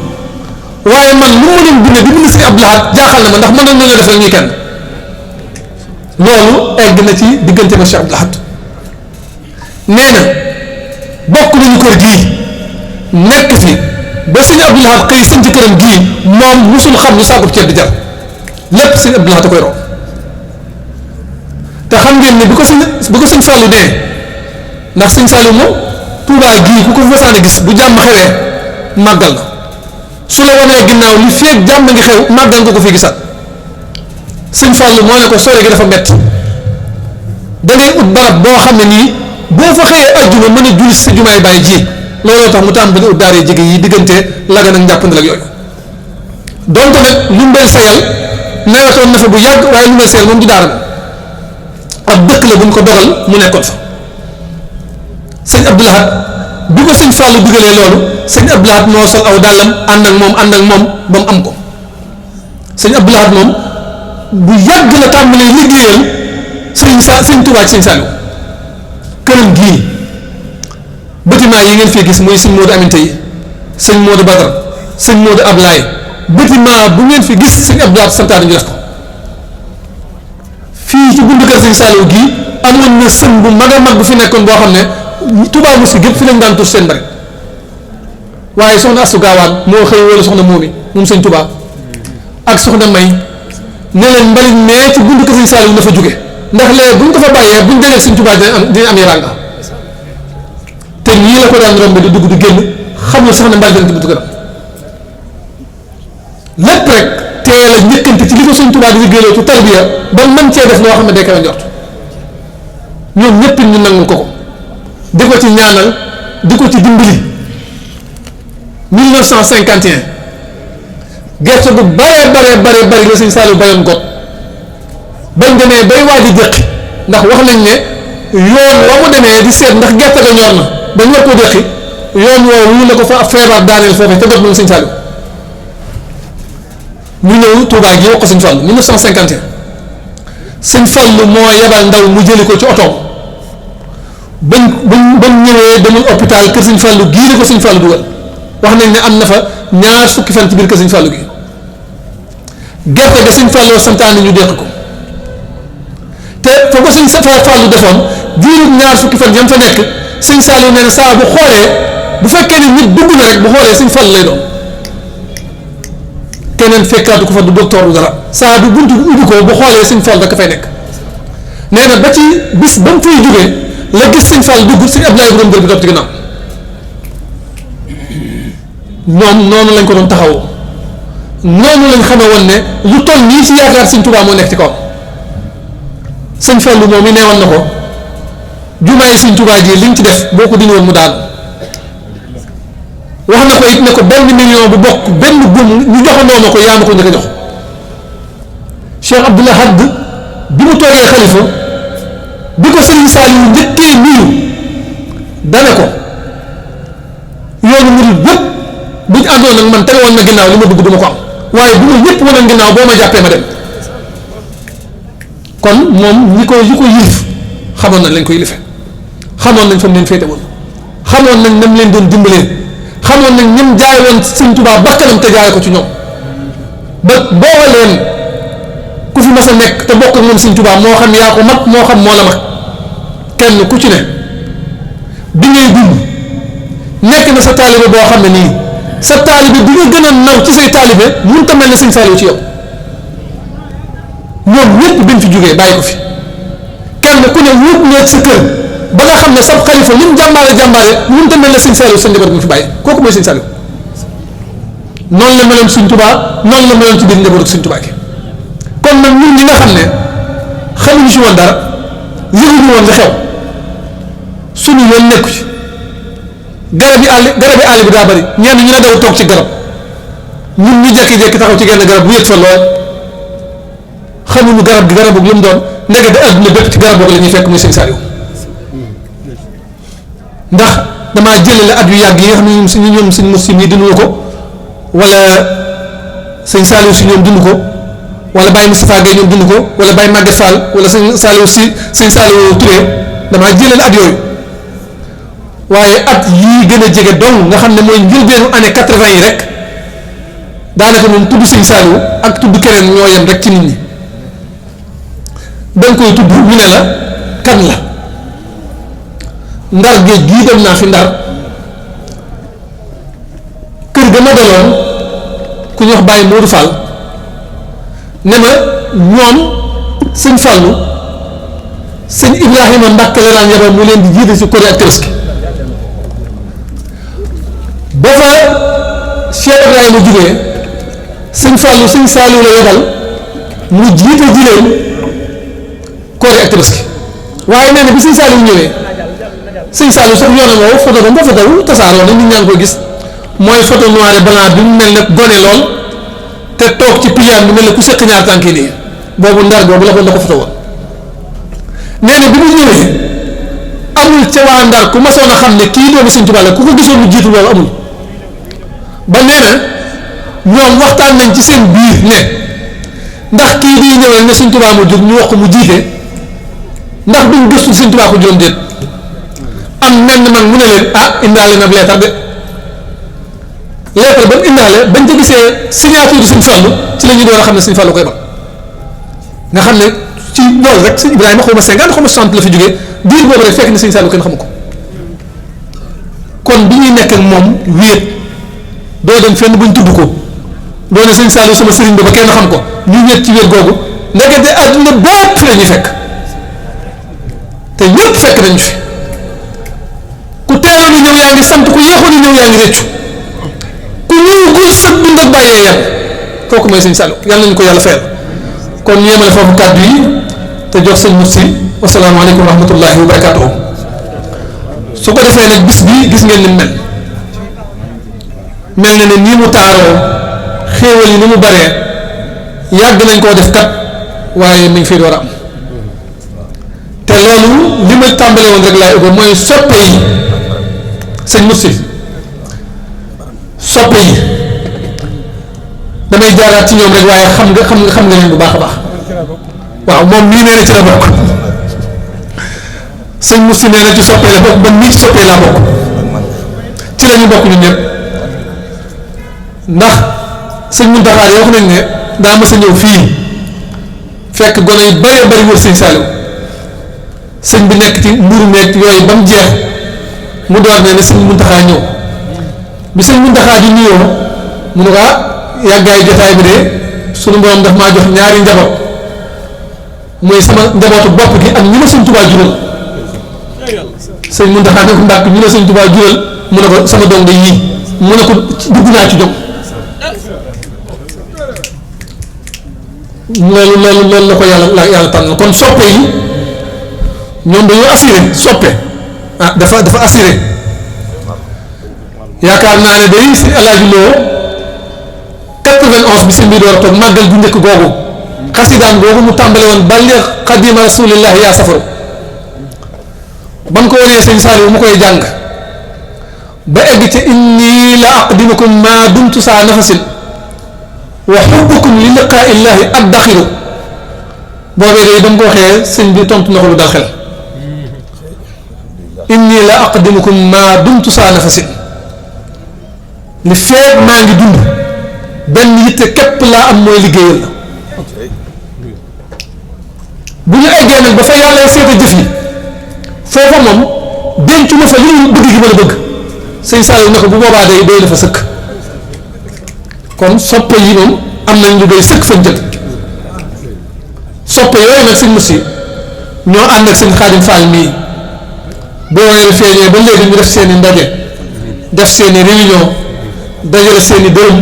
waaye man lu ma doon bind di bind Sëñ Abdou Lahad jaaxal na ma ndax mënoon nañoo def rek ñuy kenn loolu egg na ci diggante ba Cheikh Abdou Lahad nee na bokk nañu kër gii nekk fi ba Sëñ Abdou Lahad xëy sëñ ci këram gii moom musul xam lu saako ceeb di jar lépp Sëñ Abdou Lahad a koy rob te xam ngeen ne bu ko sëñ Fallou dee ndax sëñ Saliou moom Touba gii ku ko fasaan a gis bu jàmm xewee màggal na su la wanee ginnaaw li feeg jàmm ngi xew màggal nga ko fi gisaat sëñ Fallou moo ne ko sore gi dafa metti da ngay ut barab boo xam ne nii boo fa xëyee ajjuma mën a julli sa jumaay bàyyi ji looloo tax mu tàmbali ut daara jege yi diggante Lagan ak njàppandal ak yooyu donte nag lu mbel sayal nawetoon na fa bu yàgg waaye lu mbel sayal moom du daara ab dëkk la bu ñu ko dogal mu nekkoon fa sëñ Abdou Lahad bi ko sëñ Fallou digalee loolu sëñ Abdou Lahad moo sol aw dàllam ànd ak moom ba mu am ko sëñ Abdou Lahad moom bu yàgg la tàmbalee liggéeyal sëñ Touba ci sëñ Saliou këram gii bâtiment yi ngeen fii gis muy sëñ Modou Aminta yi sëñ Modou Badar sëñ Modou Ablaye bâtiment bu ngeen fi gis sëñ Abdou Lahad santaane ñu def ko fii ci buntu kër sëñ Saliou gii amoon na sën bu mag a mag bu fi nekkoon boo xam ne Touba Moussi gépp fi lañ daan tur seen bari waaye soxna Astou Gaawaan moo xëy wala soxna Moomi moom sëñ Touba ak soxna May ne leen mbalit mais ci buntu kër sëñ Saliou na fa jóge ndax léegi bu ñu ko fa bàyyee bu ñu dajee sëñ Touba dina am yaranga te nii la ko daan romb di dugg di génn xam na sax ne mbalit dana ci buntu këram lépp rek teel a njëkkante ci li ko sëñ Touba di liggéeyloo ci tarbiya ba mën cee def loo xam ne day kawe njort ñoom ñëpp ñu nangul ko di ko ci ñaanal di ko ci dimbali 1951 gerte bu bare la sëñ Saliou bayoon got bañ demee bay waaj a jëqi ndax wax nañ ne yoon wa mu demee di seet ndax gerte ga ñor na ba ñu war koo jëqi yoon woowu la ko fa feebar daaneel foofee te got moom sëñ Saliou mu ñëw Touba gi wax ko sëñ Fallou 1951 sëñ Fallou moo yebal ndaw mu jëli ko ci otoom bañ ñëwee demul hôpital kër sëñ Fallou gii la ko sëñ Fallou dugal wax nañ ne am na fa ñaar fukki fan ci biir kër sëñ Fallou gi gerte ga sëñ Fallou santaane ñu deq ko te fa ko sëñ Fallou defoon diirub ñaar fukki fan yam fa nekk sëñ Saliou nee na saa bu xoolee bu fekkee ne nit dugg na rek bu xoolee sëñ Fallou lay doon keneen fekkaatu ko fa du docteur du dara saa bu buntu bu ubbi ko bu xoolee sëñ Fallou rek fay nekk nee na ba ci bis ba mu fay jógee la gis sëñ Fallou dugg sëñ Abdoulaye borom dër bi topp ci ginnaaw ñoom noonu lañ ko doon taxawoo noonu lañ xamee woon ne lu toll nii ci yaakaar sëñ Touba moo nekk ci kawam sëñ Fallou moom mi neewoon na ko jumaay sëñ Touba ji liñ ci def boo ko dindi woon mu daal wax na ko it ne ko benn million bu bokk benn buum ñu joxandoo ma ko yaa ma ko njëkk a jox Cheikh Abdou Lahad bi mu toogee xalifa bi ko sëñ Saliou njëkkee nuyu dane ko yoonu murid bépp bu ñu àndoon nag man terewoon na ginnaaw li ma bëgg du ma ko am waaye bu ma ñëpp wane ginnaaw boo ma jàppee ma dem kon moom ñi ko yilif xamoon nañ lañ ko yilife xamoon nañ fa mu leen féete woon xamoon nañ nam leen doon dimbalee xamoon nañ ñam jaay woon sëñ Touba bakkanam te jaay ko ci ñoom ba boo leen ku fi mas a nekk te bokk ak moom sëñ Touba moo xam yaa ko mag moo xam moo la mag kenn ku ci ne bi ngay dund nekk na sa taalibe boo xam ne nii sa taalibe bi nga gën a naw ci say taalibe mënut a mel ne sëñ Saliou ci yow ñoom ñëpp biñ fi jógee bàyyi ko fi kenn ku ne wut nekk sa kër ba nga xam ne sab xalifa li mu jàmbaare mënut a mel ne sëñ Saliou sa njaboot bi mu fi bàyyi kooku mooy sëñ Saliou noonu la meloon sëñ Touba noonu la meloon ci biir njabootu sëñ Touba gi kon nag ñun ñi nga xam ne xamuñu ci woon dara yëguñu woon nga xew suñu yoon nekku ci garabi àll bi daa bari ñenn ñu ne daw toog ci garab ñun ñu jékki-jékki taxaw ci genn garab bu yëg fa lool xamuñu garab gi garabu lu mu doon ndeke da adduna bépp ci garab boobu la ñuy fekk muy sëñ Saliou ndax damaa jëlale at yu yàgg yi nga xam ne ñoom suñ muslim yi dundu ko wala sëñ Saliou si ñoom dund ko wala Baye Moustapha Gueye ñoom dund ko wala Baye Maguette Fall wala sëñ Saliou Touré damaa jëlale at yooyu waaye at yii gën a jege dong nga xam ne mooy njëlbeenu année 80 yi rek daanaka moom tudd Sëñ Saaliw ak tudd keneen ñoo yem rek ci nit ñi danga koy tudd ñu ne la kan la ndar géej gii dem naa fi ndar kër ga ma daloon ku ñuy wax Baye Modou Fall ne ma ñoom sëñ Fallu sëñ Ibrahima Mbàkke la daan yebal mu leen di jiite si Korite ak Tabaski ba fa Cheikh Ibrahima jugee sëñ Fallu sëñ Saaliw la yebal mu jiite ji leen Korite ak Tabaski waaye nee na bi sëñ Saaliw ñëwee sëñ Saaliw sax yoonam woowu photo ba mu fa photo tasaaroo na nit ñaa ngi koy gis mooy photo noir et blanc bi mu mel ne gone lool te toog ci piliaan bi mel ne ku seq ñaar tànk yi nii boobu ndar boobu la ko photo woon nee na bi mu ñëwee amul ca waa ndar ku masoon a xam ne kii doomu Sëñ Tuubaa la ku ko gisoon lu jiitu loolu amul ba nee na ñoom waxtaan nañ ci seen biir ne ndax kii di ñëw rek ne Sëñ Tuubaa mu jóg ñu wax ko mu jiite ndax duñ gëstu Sëñ Tuubaa ko juróom déet am mel ni man mu ne leen ah indaale na leetar de leetar ba mu indaale bañ ca gisee signature Sëñ Fallu ci la ñu doon a xam ne Sëñ Fallu koy ba nga xam ne ci loolu rek Sëñ Ibrahima xaw ma 50 xaw ma 60 la fi jógee diir boobu rek fekk na Sëñ Fallu kenn xamu ko kon bi ñuy nekk ak moom wéet doo dem fenn buñ tudd ko doo ne Sëñ Fallu sama sëriñ ba kenn xam ko ñu wéet ci wéet googu ndekete àdduna bépp fi la ñuy fekk te ñëpp fekk nañu fi ku teeloon ni ñëw yaa ngi sant ku yeexoon ni ñëw yaa ngi réccu ku ñëw góor sëg dund ak bàyyee yam kooku mooy Sëñ Fallu yàlla nañu ko yàlla fayal kon ñu yemale foofu kàddu yi te jox sëñ Mursi wasalaamaaleykum wa rahmatullahi wa barakaatuhu su ko defee nag bis bi gis ngeen ni mel na ne nii mu taaroo xéewal yi ni mu baree yàgg nañ koo def kat waaye mi ngi fi door a am te loolu li ma tàmbale woon rek laay ubbe mooy soppe yi sëñ Mursi soppe yi damay jaaraat ci ñoom rek waaye xam nga leen bu baax a baax waaw moom mii nee na ci la bokk sëñ Mursi nee na ci soppee la bokk man mii ci soppee laa bokk ci la ñu bokk ñun ñëpp ndax sëñ Muntaxa wax nañ ne daa mës a ñëw fii fekk gone yu bëree bëri wër sëñ Saaliw sëñ bi nekk ci mburu meeg yooyu ba mu jeex mu door ne sëñ Muntaxa ñëw bi sëñ Muntaxa di nuyoo mu ne ko yàggaay jotaay bi de sunu borom daf maa jox ñaari njaboot mooy sama njabootu bopp gi ak ñi ma Sëñ Tuubaa jural sëñ Muntaxa ne ko ndàkk ñu ne Sëñ Tuubaa jural mu ne ko sama doom de yii mu ne ko dugg naa ci jom loolu la ko yàlla tànn kon soppe yi ñoom dañoo assuré soppe dafa assuré yaakaar naa ne day si Alaaji Lo 91 bi sëñ bi door a toog màggal gu njëkk googu xasidaan googu mu tàmbale woon balligh xadima rasulillahi yaa safaru ba mu ko waree sëñ Saaliw mu koy jàng ba egg ca inni la aqdimukum ma dumtu saa nafasin wa xubbukum li liqaa illahi addaxiru boobee day ba mu ko waxee sëñ bi tontu na ko lu dal xel inni la aqdimukum ma dumtu saa nafasin li feeg maa ngi dund benn yitte képp laa am mooy liggéeyal la bu ñu eggee nag ba fa yàlla seeta jëf yi foofa moom dencu ma fa li ñu bëgg gi ma la bëgg sëñ Saaliw ne ko bu boobaa day doy la fa sëkk kon soppe yi moom am nañ lu doy sëkk fañ jël soppe yooyu nag sëñ Mursi ñoo ànd ak sëñ Xaadim Fall mii boo weer feeñee ba léegi ñu def seeni ndaje def seeni réunion dajale seeni dërëm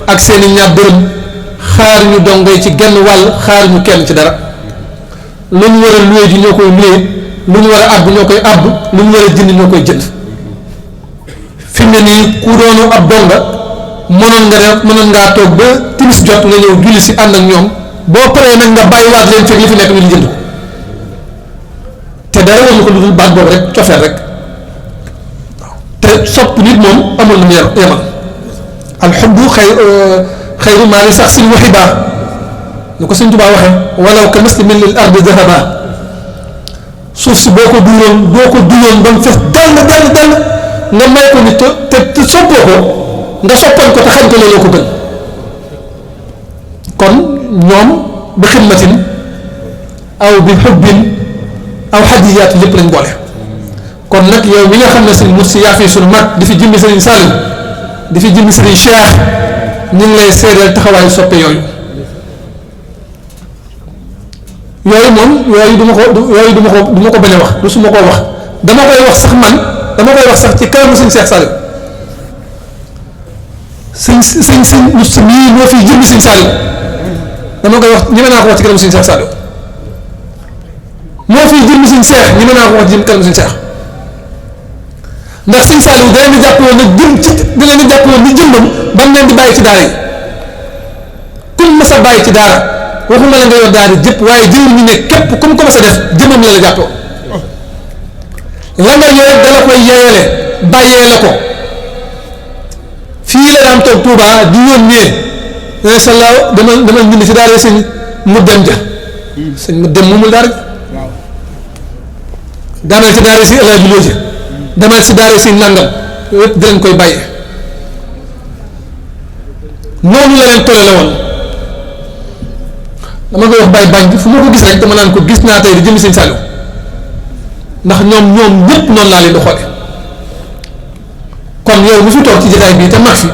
ak seeni ñaar dërëm xaar ñu dongoy ci genn wàll xaar ñu kenn ci dara lu ñu war a luye ji ñoo koy luye lu ñu war a àbb ñoo koy àbb lu ñu war a jënd ñoo koy jënd fi mu ne nii ku doonu ab donga mënoon ngaa toog ba timis jot nga ñëw julli si ànd ak ñoom boo paree nag nga bàyyiwaat leen fekk li fi nekk ñu di jënd ko te dara wañu ko lu dul baat boobu rek cofeel rek te sopp nit moom amul lu mu yemal alxubbu xayru maa li sax sin waxi baax ñu ko Sëñ Tuubaa waxee walaw ka misli lil ardi dahaba suuf si boo ko duyoon ba mu fees dell nga may ko nit te soppoo ko nga soppoon ko te xañ ko looloo ko gën kon ñoom bi xidmatin aw bi xubbin aw hadiyaat lépp lañ boole. kon nag yow mi nga xam ne sëñ Mursi yaa fi sunu mag di fi jëmmi sëriñ Salim di fi jëmmi sëriñ Cheikh ñu ngi lay seedeel taxawaayu soppe yooyu moom yooyu du ma ko bañ a wax du su ma koo wax dama koy wax sax ci kanamu sëñ Cheikh Salim sëñ Mursi mii moo fi jëmmi sëñ Salim dama koy wax ñeme naa ko wax ci kanamu sëñ Cheikh Salim moo fi jëmmi sëñ Cheikh ñeme naa ko wax ci kanamu sëñ Cheikh ndax sëñ Saliou da leen di jàpp woon ni jëmmam ba mu leen di bàyyi ci daara yi kum mas a bàyyi ci daara waxuma la nga yor daara jëpp waaye jëmm ñu ne képp kum ko mas a def jëmmam la jàppoo la nga yor dala koy yeeyale bàyyee la ko fii la daan toog Touba di yónnee incha allah dama bind ci daara sëñ mu dem ja sëñ mu dem mumul daara daanal ci daara si El Hadj Lodji demal si daara si nangam yëpp di leen koy bàyyee noonu la leen tolle la woon dama koy wax bàyyi bañ fu ma ko gis rek dama naan ko gis naa tey di jëmi sëñ Saliou ndax ñoom ñëpp noonu laa leen di xoole kon yow bu fi toog ci jotaay bii te mag fi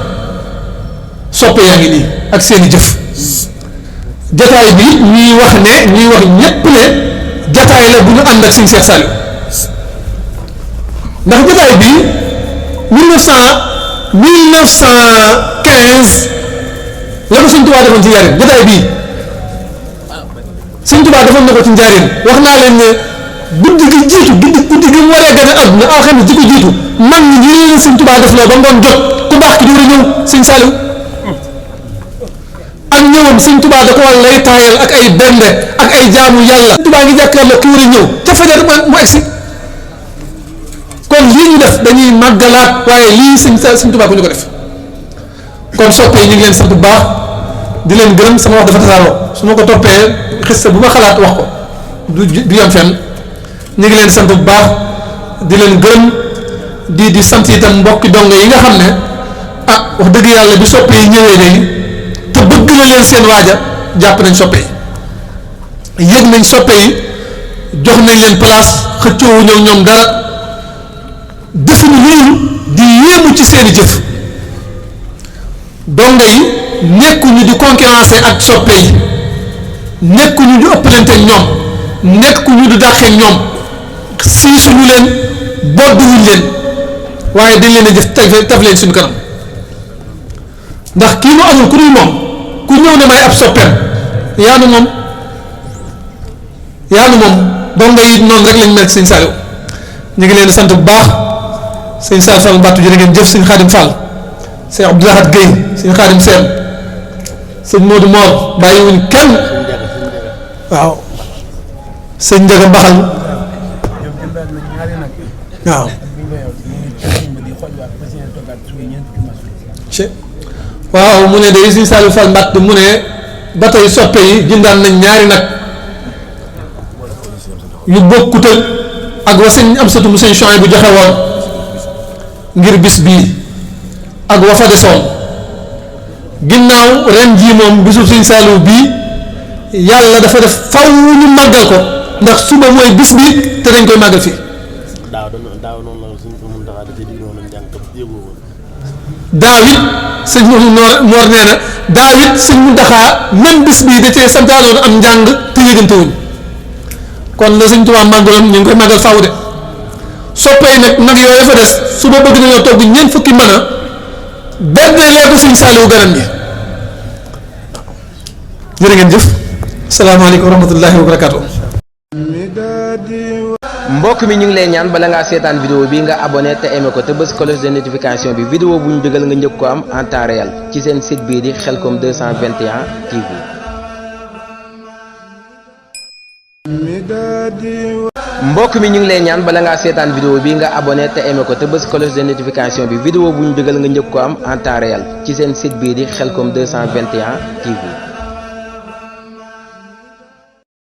soppe yaa ngi nii ak seeni jëf jotaay bi ñuy wax ñëpp ne jotaay la bu ñu ànd ak sëñ Cheikh Saliou ndax jotaay bi 1915 la ko sëñ Tuubaa defoon ci njaareem jotaay bii sëñ Tuubaa defoon na ko ci njaareem wax naa leen ne guddi gi jiitu guddi gi mu waree gën a àdduna alxames ji ko jiitu mag ñi ñu leen sëñ Tuubaa def loo ba ngoon jot ku baax ki door a ñëw sëñ Saliou ak ñëwam sëñ Tuubaa da ko war lay taayal ak ay bernde ak ay jaamu yàlla sëñ Tuubaa ngi jàkkaarloo ki war a ñëw ca fajar mu egsi kon lii ñu def dañuy màggalaat waaye lii sëñ Tuubaa ku ñu ko def kon soppee ñu ngi leen sant bu baax di leen gërëm sama wax dafa tasaaroo su ma ko toppee xista bu ma xalaat wax ko du yam fenn ñu ngi leen sant bu baax di leen gërëm di sant itam mbokki dongo yi nga xam ne wax dëgg yàlla bi soppe yi ñëwee léegi te bëgg na leen seen waaja jàpp nañ soppe yi yëg nañ soppe yi jox nañ leen place xëccoowu ñoom dara defuñu loolu di yéemu ci seeni jëf dongo yi nekkuñu di concurrencer ak soppe yi nekkuñu di ëppalante ak ñoom nekkuñu di dàqee ñoom siisuñu leen bodduwuñ leen waaye dañ leen a jëf taf leen suñu kanam ndax kii mu amul ku dul moom ku ñëw ne may ab soppeem yaanu moom dongo yi noonu rek lañ mel ci sëñ Saliou ñu ngi leen di sant bu baax sëñ Saliou Fall Mbattu jërë ngeen jëf sëñ Xaadim Fall sëñ Abdou Lahad Guèye sëñ Xaadim Seen sëñ Modou Mor bàyyiwuñ kenn waaw sëñ Njaga Mbaxal waaw waaw mu ne day sëñ Saliou Fall Mbattu mu ne ba tey soppe yi jëndaan nañ ñaari nag yu bokkut ak wa sëñ am satu mu sëñ Chouaïb bu joxe woon ngir bis bii ak wa fa desoon ginnaaw ren jii moom bisu sëñ Saliou bii yàlla dafa def faw ñu màggal ko ndax suba mooy bis bi te dañ koy màggal fii daaw it sëñ Mor nee na daaw it sëñ Muntaxa même bis bii da cee santaanoon am njàng te yëgante wuñ kon la sëñ Tuubaa màggaloon ñu ngi koy màggal faaw de soppee nag yooyu fa des suba bëgg nañoo togg ñeent fukki mën a benn lee ko sëñ Saliou ganam gi jërë ngeen jëf salaamaaleykum wa rahmatullahi wa barakaatu. mbokk mi ñu ngi lay ñaan bala ngaa seetaan vidéo bi nga abonné te aimé ko te bës cloche de notification bi vidéo bu ñu dugal nga njëkk ko am en temps réel ci seen site bii di Khelcom 221 TV. mbokk mi ñu ngi lay ñaan bala ngaa seetaan vidéo bi nga abonné te aimé ko te bës cloche de notification bi vidéo bu ñu dugal nga njëkk ko am en temps réel ci seen site bii di Khelcom 221 TV.